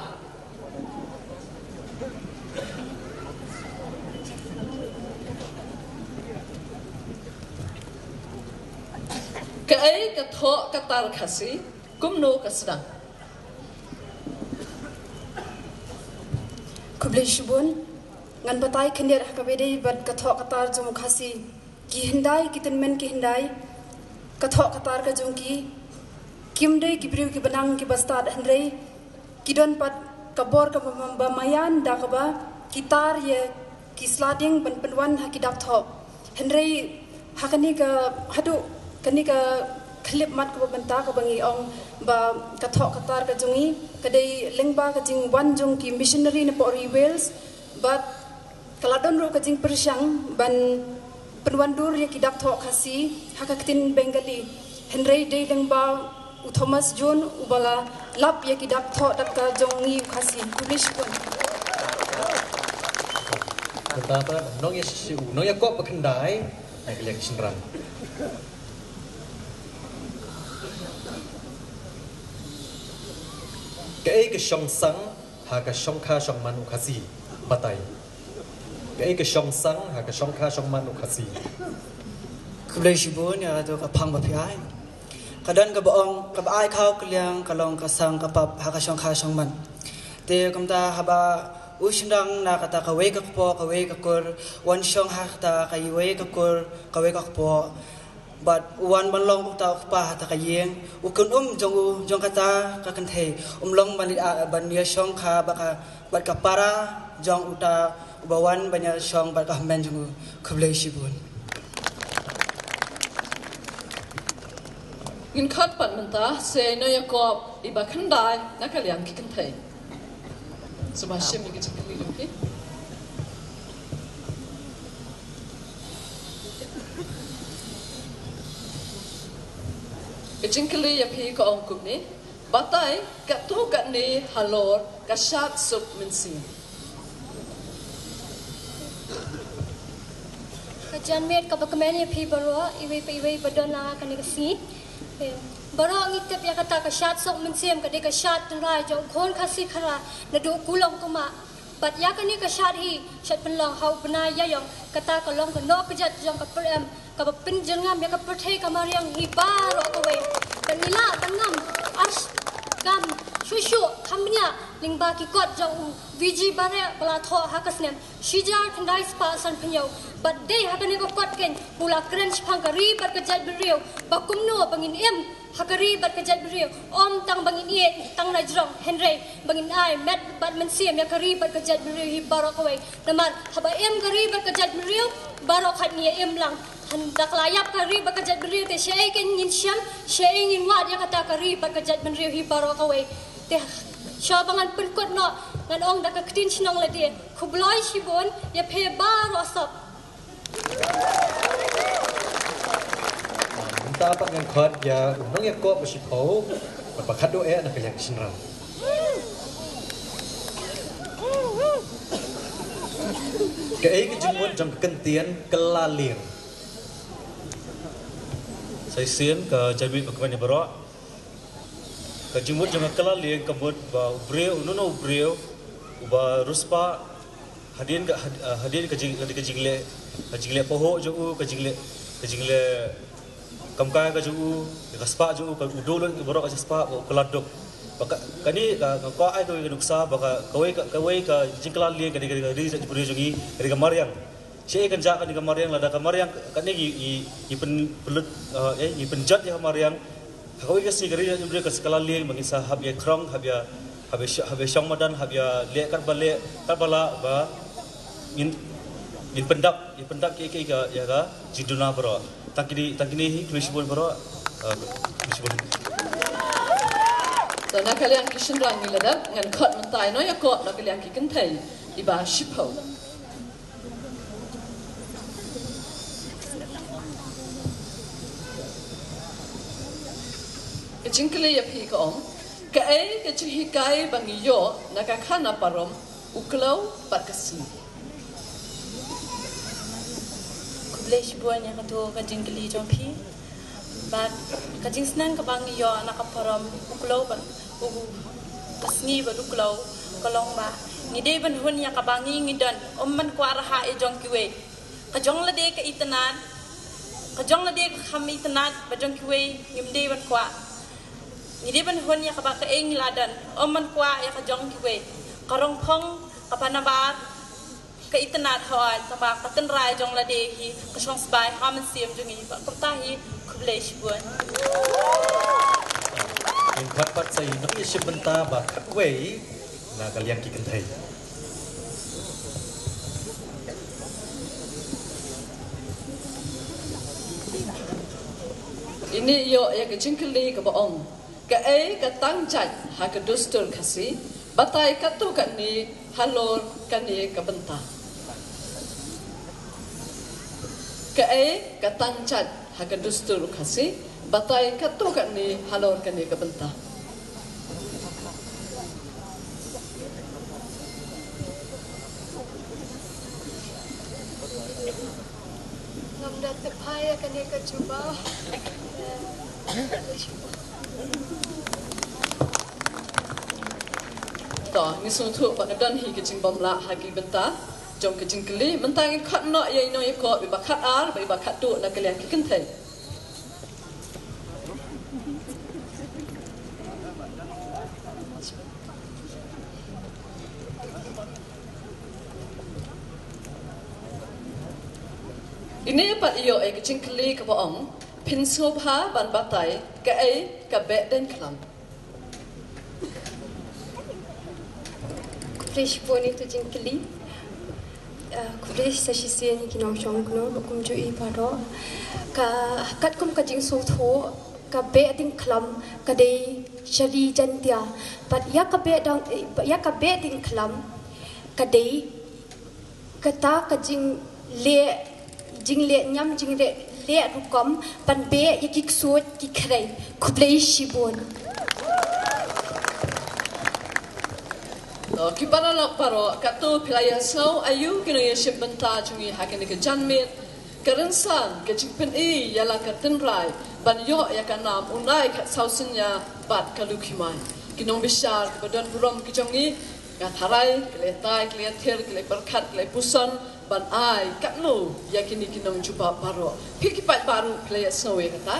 Kaei ka thoh ka tar Khasi, kumno ka sdang? Khublei shibun, ngan batai khyndiat ha kaba ïadei bad ka thoh ka tar jong u Khasi. Ki hyndai, ki tymmen ki hyndai, ka thoh ka tar ka jong ki, kim dei ki briew kiba nang kiba stad hynrei ki don pat ka bor kaba, ba, ba maïan da kaba ki tar ïa ki sla dieng ban pynwan ha ki dak thoh. Hynrei ha kane ka, haduh kane ka khyllipmat kaba mynta kaba ngi ong ba ka thoh ka tar ka jong ngi ka dei lyngba ka jingwan jong ki missionary na Pori Wales bad ka la don ruh ka jingpyrshang ban pynwandur ïa ki dak thoh Khasi ha ka ktien Bengali. Hynrei dei lyngba u Thomas Jones uba la lap ïa ki dak thoh dak ka jong ngi u Khasi. Khublei shibun. Mynta pat nong ïa shi, nong ïa kop ba khyndai na ka liang shynrang. Kaei ka shongsang ha ka shongkha shongman u Khasi? Batai. Kaei ka shongsang ha ka shongkha shongman u Khasi? Khublei shibun ïa kato ka phang ba phi ai. Ka don kaba ong, kaba ai khaw ka liang ka long ka sang ka pap ha ka shongkha shongman. Te kumta haba u shynrang na kata kawei ka kpoh kawei ka kur, wan shong ha kata kawei ka kur kawei ka kpoh. Bad u wan ban long uta u kpa ha kata ka ïing, u khun um jong u, jong kata ka kynthei um long ban leit, ah, ban ïa shongkha bad ka, bad ka para jong uta uba wan ban ïa shong bad ka hynmen jong u. Khublei shibun. Ngin khot pat mynta, Sir Noah Jacob, iba khyndai na ka liang ki kynthei. Sngewbha shim ïa ka jingkylli jong phi. Ka jingkylli ïa phi ka ong kumne. Batai katto katne halor ka shad suk mynsiem. Ka janmiet kaba kmen ïa phi baroh, iwei pa iwei ba don ha kane ka sngi. Eh, baroh ngi tip ïa kata ka shad suk mynsiem ka dei ka shad tynrai jong u khun Khasi Khara naduh kulong kumba. Bad ïa kane ka shad hi, shad pynlong ha u bnai Ïaïong, kata ka long ka nongkjat jong ka pyrem, kaba pynjyrngam ïa ka pyrthei ka mariang hi baroh kawei. Bad ngi lah ban ngam, ars, kam, shuh shuh, kham bniah, lyngba ki kot jong u V G Bareh ba la thoh ha ka snem shi hajar khyndai spah san phew hynñiew. Bad dei ha kane ka kot keiñ ba u la kren shaphang ka ri bad ka jaitbynriew, ba kumno ba ngin im ha ka ri bad ka jaitbynriew, ym tang ba ngin ïeit tang na jrong, hynrei ba ngin ai met bad mynsiem ïa ka ri bad ka jaitbynriew hi baroh kawei. Namar haba im ka ri bad ka jaitbynriew, baroh khat ngi ïa im lang. Hynda ka la ïap ka ri bad ka jaitbynriew te shaei keiñ ngin shem, shaei ngin wad ïa kata ka ri bad ka jaitbynriew hi baroh kawei. Te shuwa ba ngan pynkut noh, ngan ong da ka ktien shnong lade, khublei shibun ïa phi baroh sop. Mynta pat ngan khot ïa u nongïakob ba shiphew, bad ba khatduh eh na ka liang ki shynrang. Kaei ka jingmut jong ka kyntien kylla lieng? Sa shisien ka janmiet ba kmen ïa baroh. Ka jingmut jong ka kylla lieng ka mut ba u briew, uno uno u briew uba riewspah, hadien ka, had-, ah, hadien ka jing, ka jingleh, ka jingleh pahuh jong u, ka jingleh, ka jingleh kamkai ka jong u, ka spah jong u, ka u duh lut ïa baroh ka spah, ba u kylla duk. Ba ka, kane ka, ka kwah ai kawei ka nuksa ba ka, kawei ka, kawei ka jingkylla lieng ka dei ka, ka ri, ka ri jong ngi, ka dei ka mariang. Shaei kan jah kane ka mariang, lada ka mariang kane ngi, ngi, ngi pyn, pynlut, eh, eh, ngi pynjot ïa ka mariang. Ha kawei ka sngi ka ri jong ngi ka sa kylla lieng ba ngin sa hap ïa khrong, hap ïa, hap ïa sh-, hap ïa shong madan, hap ïa leh katba leh, katba lah ba ngin, ngin pyndap, ngin pyndap kiei kiei ka, ïa ka jingduna baroh. Tang kine, tang kine hi, khublei shibun baroh. Eh, khublei shibun. To na ka liang ki shynrang ngi la dep, ngan khot mynta ïa u nongïakob na ka liang ki kynthei, iba shiphew. Ka jingkylli ïa phi ka ong, kaei ka jinghikai ba ngi ïoh na ka khana parom u kloi bad ka sngi? Khublei shibun ïa kato ka jingkylli jong phi. Bad ka jingsneng kaba ngi ïoh na ka parom u kloi bad u, ka sngi bad u kloi, ka long ba ngi dei ban hun ïa kaba ngi ngi don, ym ban kwah rhah ïa jong kiwei. Ka jong lade ka itynnad, ka jong lade ka kham itynnad, ba jong kiwei ngim dei ban kwah. Ngi dei ban hun ïa kaba kaei ngi la don, ym ban kwah ïa ka jong kiwei. Ka rong phong, ka panabar, ka itynnad hoi, tangba ka tynrai jong lade hi, ka shong sbai ha mynsiem jong ngi, bad kumta hi, khublei shibun. Ngin khot pat sa ïa u nongïashim bynta ba khatwei na ka liang ki kynthei. Ine ïoh ïa ka jingkylli kaba ong, kaei ka tang jait ha ka dustur Khasi, batai katto katne halor kane ka bynta? Kaei ka tang jait ha ka dustur Khasi, batai katto katne halor kane ka bynta? Ngam da tip ïa kane ka jubab. To, ngi sngewthuh ba ka don hi ka jingbymlah ha ki bynta jong ka jingkylli. Mynta ngin khot noh ïa u nongïakob iba khatar bad iba khatduh na ka liang ki kynthei. Ine pat ïoh ïa ka jingkylli kaba ong, phin sngewbha ban batai kaei ka behdeiñkhlam? Khublei shibun ïa ka jingkylli. Ah, khublei sa shisien ïa ki nongshong kynnoh, kumjuh ïa baroh. Ka, katkum ka jingsngewthuh, Ka Behdieñkhlam ka dei sha ri Jaintia. Bad ïa ka Behdang, eh, ïa ka Behdieñkhlam ka dei kata ka jingleh, jingleh niam, jingleh, leh rukom ban beh ïa ki ksuid ki khrei. Khublei shibun. To, ki paralok baroh, katto phi la ïa sngew aïu ki nongïashim bynta jong ngi ha kane ka janmiet. Ka rynsan, ka jingpyni ïa la ka tynrai ban ïoh ïa ka nam U Nai Khatsaw Synñia bad ka Lukhimai. Ki nongbishar kiba don burom ki jong ngi, nga tharai ki la ïatai, ki la ïathir, ki la ïapyrkhat, ki la ïapuson ban ai katno ïa kine ki nongjubab baroh. Phi ki paid baroh phi la ïa sngew ïa kata.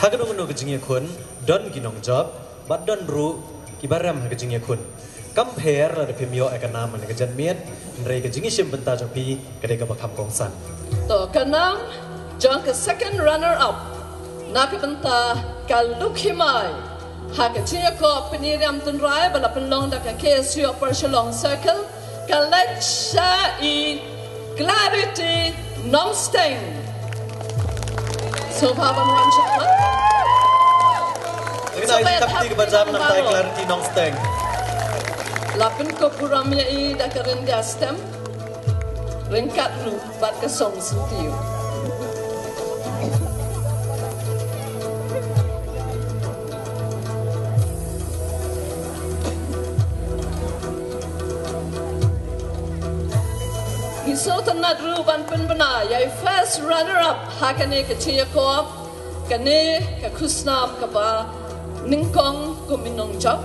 Ha kano kano ka jingïakhun don ki nongjop bad don ruh kiba rem ha ka jingïakhun. Kam pher lada phim ïoh ïa ka nam ha kane ka janmiet, hynrei ka jingïashim bynta jong phi ka dei kaba kham kongsan. To, ka nam jong ka second runner up na ka bynta ka Lukhimai ha ka jingïakop pyni riam tynrai ba la pynlong da ka K S U Upper Shillong Circle, ka leit sha i Clarity Nongsteng. Sngewbha ban wan sha ka. Ngin ai thap kti kaba jam nangta i Clarity Nongsteng. La pynkup burom ïa i da ka ryndia stem ryngkat ruh bad ka song syntiew. Ngi sngewtynnat ruh ban pynbna ïa i first runner up ha kane ka jingïakop, kane ka khusnam kaba nyngkong kum i nongjop,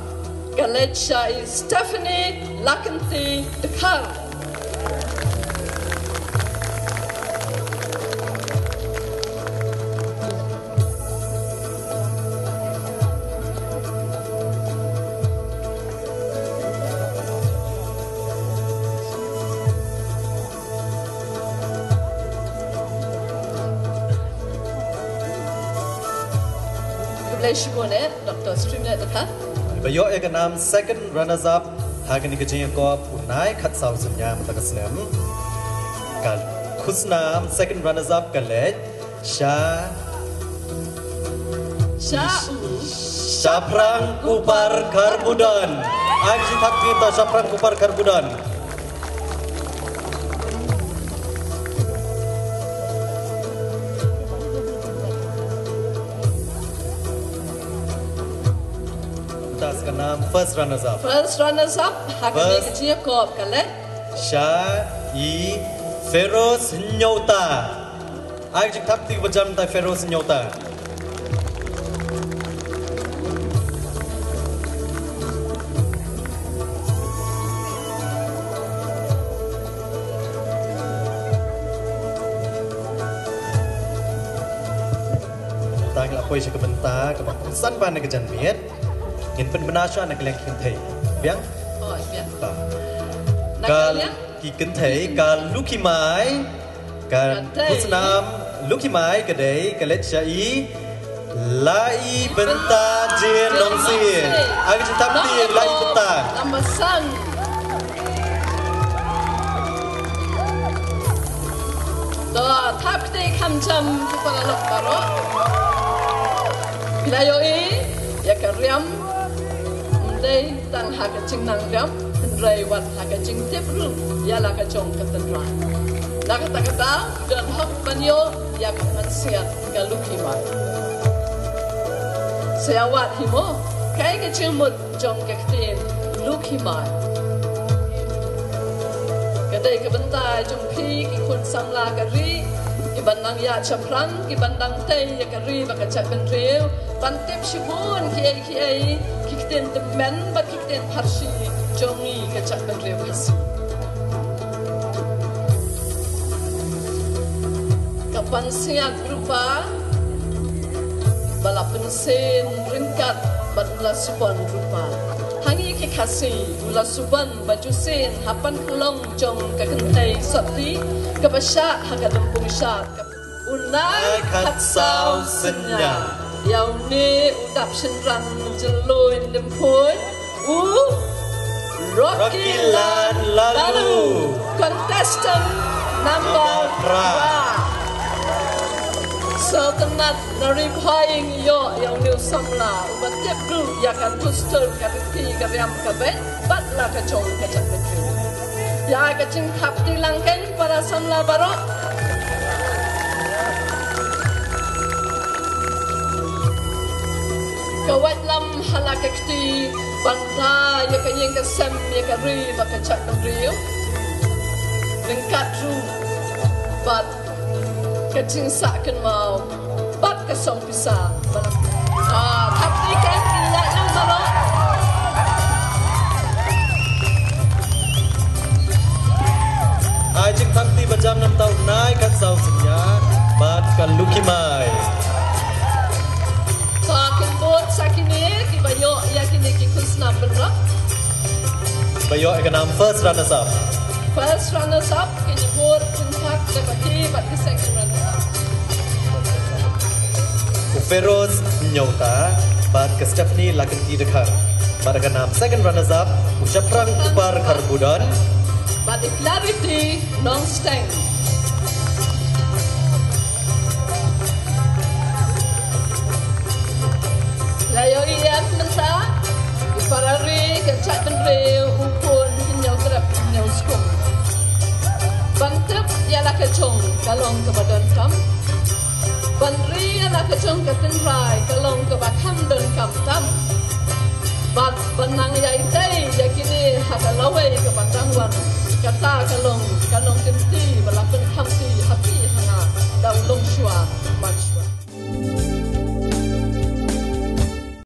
ka leit sha i Stephanie Lakynti Dkhar. Khublei shibun eh, Doctor Streamnet Dkhar. Ba ïoh ïa ka nam second runners up ha kane ka jingïakop U Nai Khatsaw Synñia mynta ka snem. Ka khusnam second runners up ka leit sha, sha u Shaphrang Kupar Kharbudon. Ai ka jingthap kti to Shaphrang Kupar Kharbudon. Mynta ka nam first runners up. First runners up ha kane ka jingïakop ka leit sha i Feroz Hynñiewta. Ai ka jingthap kti ba jam da i Feroz Hynñiewta. Tang la poi sha ka bynta kaba kongsan bha na ka janmiet. Ngin pynbna shuwa na ka liang ki kynthei. Biang? Oh, biang. Ka, na ka liang ki kynthei, ka Lukhimai, ka khusnam Lukhimai ka dei ka leit sha i Laibynta Jin Nongsiej. Ai ka jingthap kti Laibynta. Number san. To, thap kti kham jam ki paralok baroh. Phi la ïohi ïa ka riam, ym dei tang ha ka jingnang riam, hynrei wat ha ka jingtip ruh ïa la ka jong ka tynrai. Na kata ka daw don hok ban ïoh ïa ka pansngiat ka Lukhimai. Sa ïa wad hi mo, kaei ka jingmut jong ka ktien Lukhimai? Ka dei ka bynta jong phi ki khun samla ka ri, ki ban nang ïaid shaphrang, ki ban nang tei ïa ka ri bad ka jaitbynriew, ban tip shibun kiei kiei ki ktien tymmen bad ki ktien pharshi jong ngi ka jaitbynriew Khasi. Ka pansngiat rupa ba la pynsien ryngkat bad u la subon rupa. Ha ngi ki Khasi u la subon ba ju sien ha pang khlong jong ka kynthei sotti kaba shah ha ka lympung shad ka U Nai Khatsaw Synñia. Ïa une u dap shynrang jylliew lympung u Rocky Lan Lalu, contestant number phra. Sngewtynnat na Ri Bhoi ngi ïoh ïa une u samla uba tip ruh ïa ka dustur, ka riti, ka riam ka beit bad la ka jong ka jaitbynriew. Ïa ka jingthap kti lang kein para samla baroh. Ka waitlam ha la ka kti ban da ïa ka ïing ka sem, ïa ka ri bad ka jaitbynriew. Ryngkat ruh bad ka jingsah kynmaw bad ka song pisa. Ah, thap kti kein, ki la nang baroh. Ai jingthap kti ba jam namar u Nai Khatsaw Synñia bad ka Lucky Mai. Sa kin bud sa kine kiba ïoh ïa kine ki khun snam bynrap. Ba ïoh ïa ka nam first runners up. First runners up, ki jubor jingthap da ka ki bad ki second runners up. U Feroz Nyota bad ka Stephanie Lakanti Dkhar. Bad ka nam second runners up u Shaphrang Upar Kharbudon. Bad i Clarity Nongsteng. La ïohi em mynta i para ri, ka jaitbynriew, u khun, ki ñiewtrep, ñiewskum. Ban tip ïa la ka jong ka long kaba donkam. Ban ri ïa la ka jong ka tynrai ka long kaba kham donkam tam. Bad ban nang ïai tei ïa kine ha ka lawei kaba dang wan, kata ka long ka nongkynti